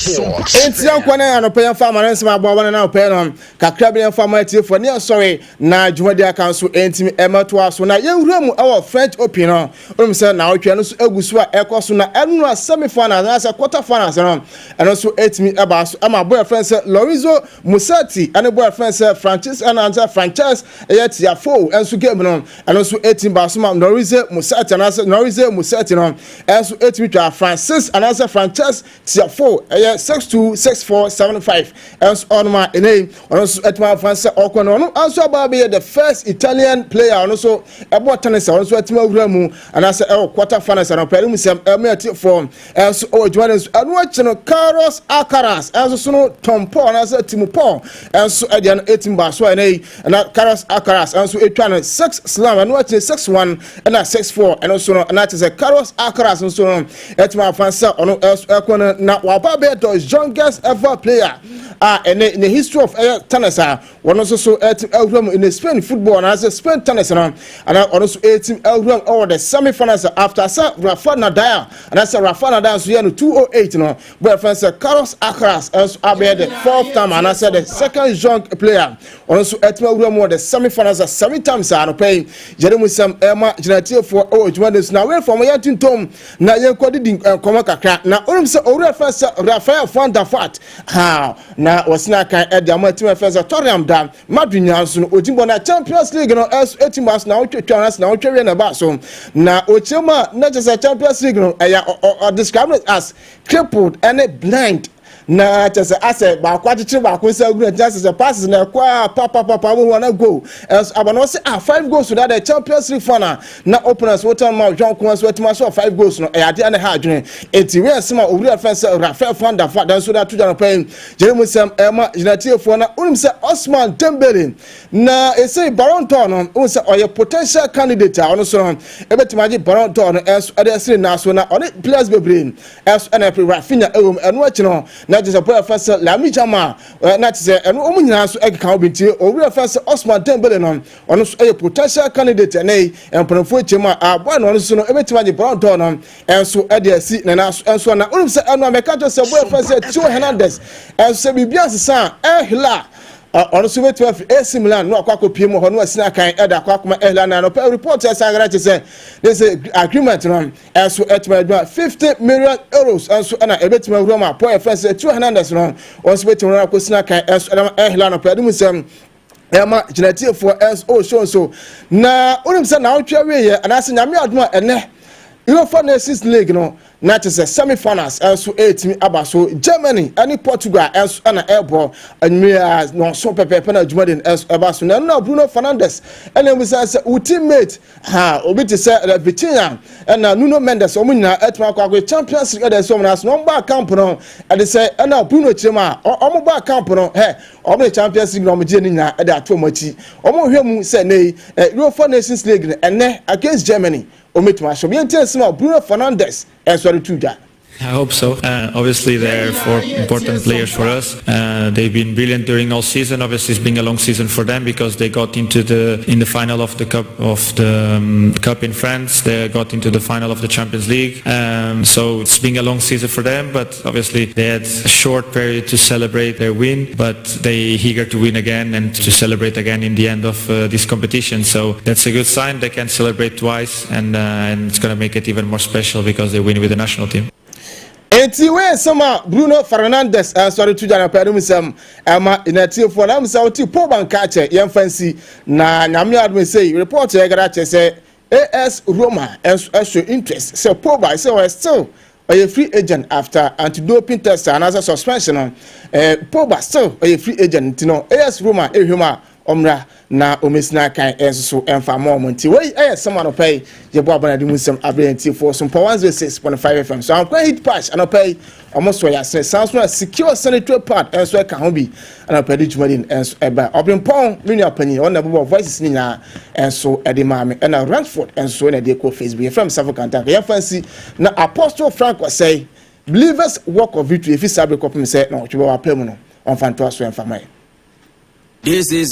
Enti yɛnkɔ ne anɔpɛ yɛmfa ama no nsɛm aboa wɔn na anɔpɛ no kakra bi yɛmfa ama atiefoɔ ne yɛsɔre na dwumadi aka nso ɛntimi ɛmɛtoa so na yɛnwura mu ɛwɔ French Open no. Wonim sɛ naawɔtwe no nso agu so a ɛkɔ so na ɛno a semi finals anaasɛ quarter finals no ɛno nso ɛtumi ɛbaa so ɛma boy ɛfrɛ sɛ Lorenzo Musetti ɛne boy ɛfrɛ sɛ Francis ɛna Frances ɛyɛ Tiafoe ɛnso game no ɛno nso ɛtumi baa so ma Lorenzo Musetti anaasɛ Lorenzo Musetti no ɛnso ɛtumi twa Francis anaasɛ Frances Tiafoe ɛyɛ 6-2, 6-4, 7-5 ɛnso ɔnom a ɛnɛ yi ɔno nso ɛtumi afa sɛ ɔkɔ no ɔno nso aba abɛyɛ the first Italian player ɔno nso ɛbɔ tennis a ɔno nso ɛtumi awura mu anaasɛ ɛwɔ quarter finals ɛno pɛɛ mu sɛm ɛmu ɛte fam ɛnso ɛwɔ adwuma no nso. Ɛno akyi no Carlos Alcaraz ɛnso so no Tom Paul anaasɛ Timo Paul ɛnso ɛdeɛ no ɛtumi ba so a ɛnɛ yi ɛna Carlos Alcaraz ɛnso ɛtwa no 6 slam ɛno akyi 6-1 ɛna 6-4 ɛno nso no ɛna kyerɛ sɛ Carlos Alcaraz nso no ɛtumi afa sɛ ɔno ɛnso ɛkɔ no na waba bɛyɛ the youngest ever player a ɛne in the history of ɛyɛ tennis a wɔn nso so ɛtumi awura mu in the Spain football anaasɛ Spain tennis no ana ɔno nso ɛtumi awura mu ɛwɔ the semi finals after sɛ Rafa Nadal anaasɛ Rafa Nadal nso yɛ no 208 no bɔyɛ fɛn sɛ Carlos Alcaraz nso abɛyɛ the fourth time anaasɛ the second young player ɔno nso ɛtumi awura mu wɔ the semi finals seven times a anɔpɛ yi yɛde mu nsɛm ɛma gyinatiefoɔ ɛwɔ adwuma de so na wei fam yɛn tuntum na yɛn kɔ didi nkɔmɔ kakra na onim sɛ owura fɛn sɛ Rafael van der Vaart ha na wɔsena kan ɛde ama ɛtumi fɛn sɛ Tottenham da Madrid nyinaa nso no ogyi bɔ na Champions League no ɛso ɛtumi ba so na wotwatwa na na wotwa wie na ɛba so na okyerɛ mu a na kyerɛ sɛ Champions League no ɛyɛ ɔ describe it as crippled ɛne blind na kyerɛ sɛ asɛ baako akyekyere baako nsa agu na kyerɛ sɛ passes na ɛkɔ a papapapa wohu ana goal ɛnso aba na ɔsɛ ah five goals da the Champions League fan a na opponents wotan ma John Kwan so atumi ahyɛ five goals no ɛyɛ adeɛ na ɛha adwene. Eti wei ɛsɛm a owura fɛn sɛ Rafael van der Vaart nso de ato dwa no pɛn gyere mu nsɛm ɛma gyinatiefoɔ na wonim sɛ Osman Dembele na ɛsɛ Ballon d'Or no wonim sɛ ɔyɛ potential candidate a ɔno so no ɛbɛtumi agye Ballon d'Or no ɛnso ɛde ɛsene naa so na ɔne players bebree ɛnso ɛna ɛpere Rafinha ɛwɔ mu. Ɛno akyi no na kyerɛ sɛ player fɛn sɛ Lamine Yamal na kyerɛ sɛ ɛno wɔn nyinaa nso ɛkeka ho bi nti owura fɛn sɛ Osman Dembele no ɔno nso ɛyɛ potential candidate. Ɛnɛ yi mpanimfoɔ akyɛ mu a aboa na ɔno nso no ɛbɛtumi agye Ballon d'Or no ɛnso ɛde asi ne nan so ɛnso na wonim sɛ ɛno a mɛka kyerɛ sɛ boy fɛn sɛ Theo Hernandez ɛnso sɛ biribi asesa a Al Hilal ɔno nso bɛtumi afiri AC Milan na wakɔ akɔpie mu hɔ na wasina kan ɛde akɔ akɔma Al Hilal na anɔpɛ report ɛsan gara kyerɛ sɛ ne sɛ agreement no ɛnso ɛtumi adwuma €50 million ɛnso ɛna ɛbɛtumi awura mu a boy fɛn sɛ Theo Hernandez no ɔno nso bɛtumi no akɔsina kan ɛnso ɛdama Al Hilal anɔpɛ ɛde mu nsɛm ɛma gyinatiefoɔ ɛnso ɔwɔ nso na wonim sɛ naawɔtwe awieɛ anaasɛ Nyame adom a ɛnɛ UEFA Nations League no. Na kyerɛ sɛ semi-finals nso ɛretumi aba so. Germany ɛne Portugal nso ɛna ɛrebɔ anwummerɛ a nɔnso pɛpɛɛpɛ na adwuma de nso ɛba so. Na ɛno na Bruno Fernandes ɛna ebusa sɛ wo teammate ha obi te sɛ Vitinha ɛna Nuno Mendes, wɔn nyinaa ɛtumi akɔ Champions League ɛde ɛsɛ wɔn ase na wɔn ba camp no ɛde sɛ ɛna Bruno kyerɛ mu a wɔn ba camp no hɛ wɔn de Champions League na wɔn gye ne nyinaa ɛde ato wɔn akyi. Wɔn hwɛ mu sɛ ne yi UEFA Nations League no ɛnɛ against Germany wɔn etumi ahyɛ wɔn. Yɛn ti nsɛm a Bruno Fernandes ɛsɔre tu dwa. I hope so. Obviously, they're four important players for us. They've been brilliant during all season. Obviously, it's been a long season for them because they got into the in the final of the cup in France. They got into the final of the Champions League. So it's been a long season for them. But obviously, they had a short period to celebrate their win. But they eager to win again and to celebrate again in the end of this competition. So that's a good sign. They can celebrate twice, and it's going to make it even more special because they win with the national team. Eti wei nsɛm a Bruno Fernandes ɛsɔre tu gya na pɛɛ no mu nsɛm ɛma n'atiefoɔ na ɛmu sɛ wote Pogba nka kyɛ. Yɛmfa nsi na Nyame adom sɛ report yɛ gara kyɛ sɛ AS Roma ɛnso ɛso interest sɛ Pogba sɛ ɔyɛ still ɔyɛ free agent after anti-doping test anaasɛ suspension no. Pogba still ɔyɛ free agent, nti no AS Roma ehwɛ mu a ɔmmra na ɔmɛsina akan ɛnso so ɛmfa ma ɔmo. Nti wei ɛyɛ sɛm anɔpa yi yɛbɔ abɔnade mu nsɛm aberɛ ntiefoɔ so mpa 106.5 FM so. Ankora Heat Patch anɔpa yi ɔmo so yɛ asene san so a Secure Sanitary Pad ɛnso ɛka ho bi. Anɔpa de dwumadi ɛnso ɛba Ɔbrempɔn, me nua panyin, ɔna ɛbobɔ voices ne nyinaa ɛnso ɛde maa me, ɛna Ransford ɛnso ɛna ɛde kɔ Facebook. Yɛfrɛ m Safo Kantanka. Yɛmfa nsi na Apostle Frank Ɔsɛe, Believers Walk of Victory, efi saa bere kɔpem sɛ na ɔtwe bɛ wɔ apɛ mu no, ɔmfa ntoa so ɛmfa ma yɛ. This is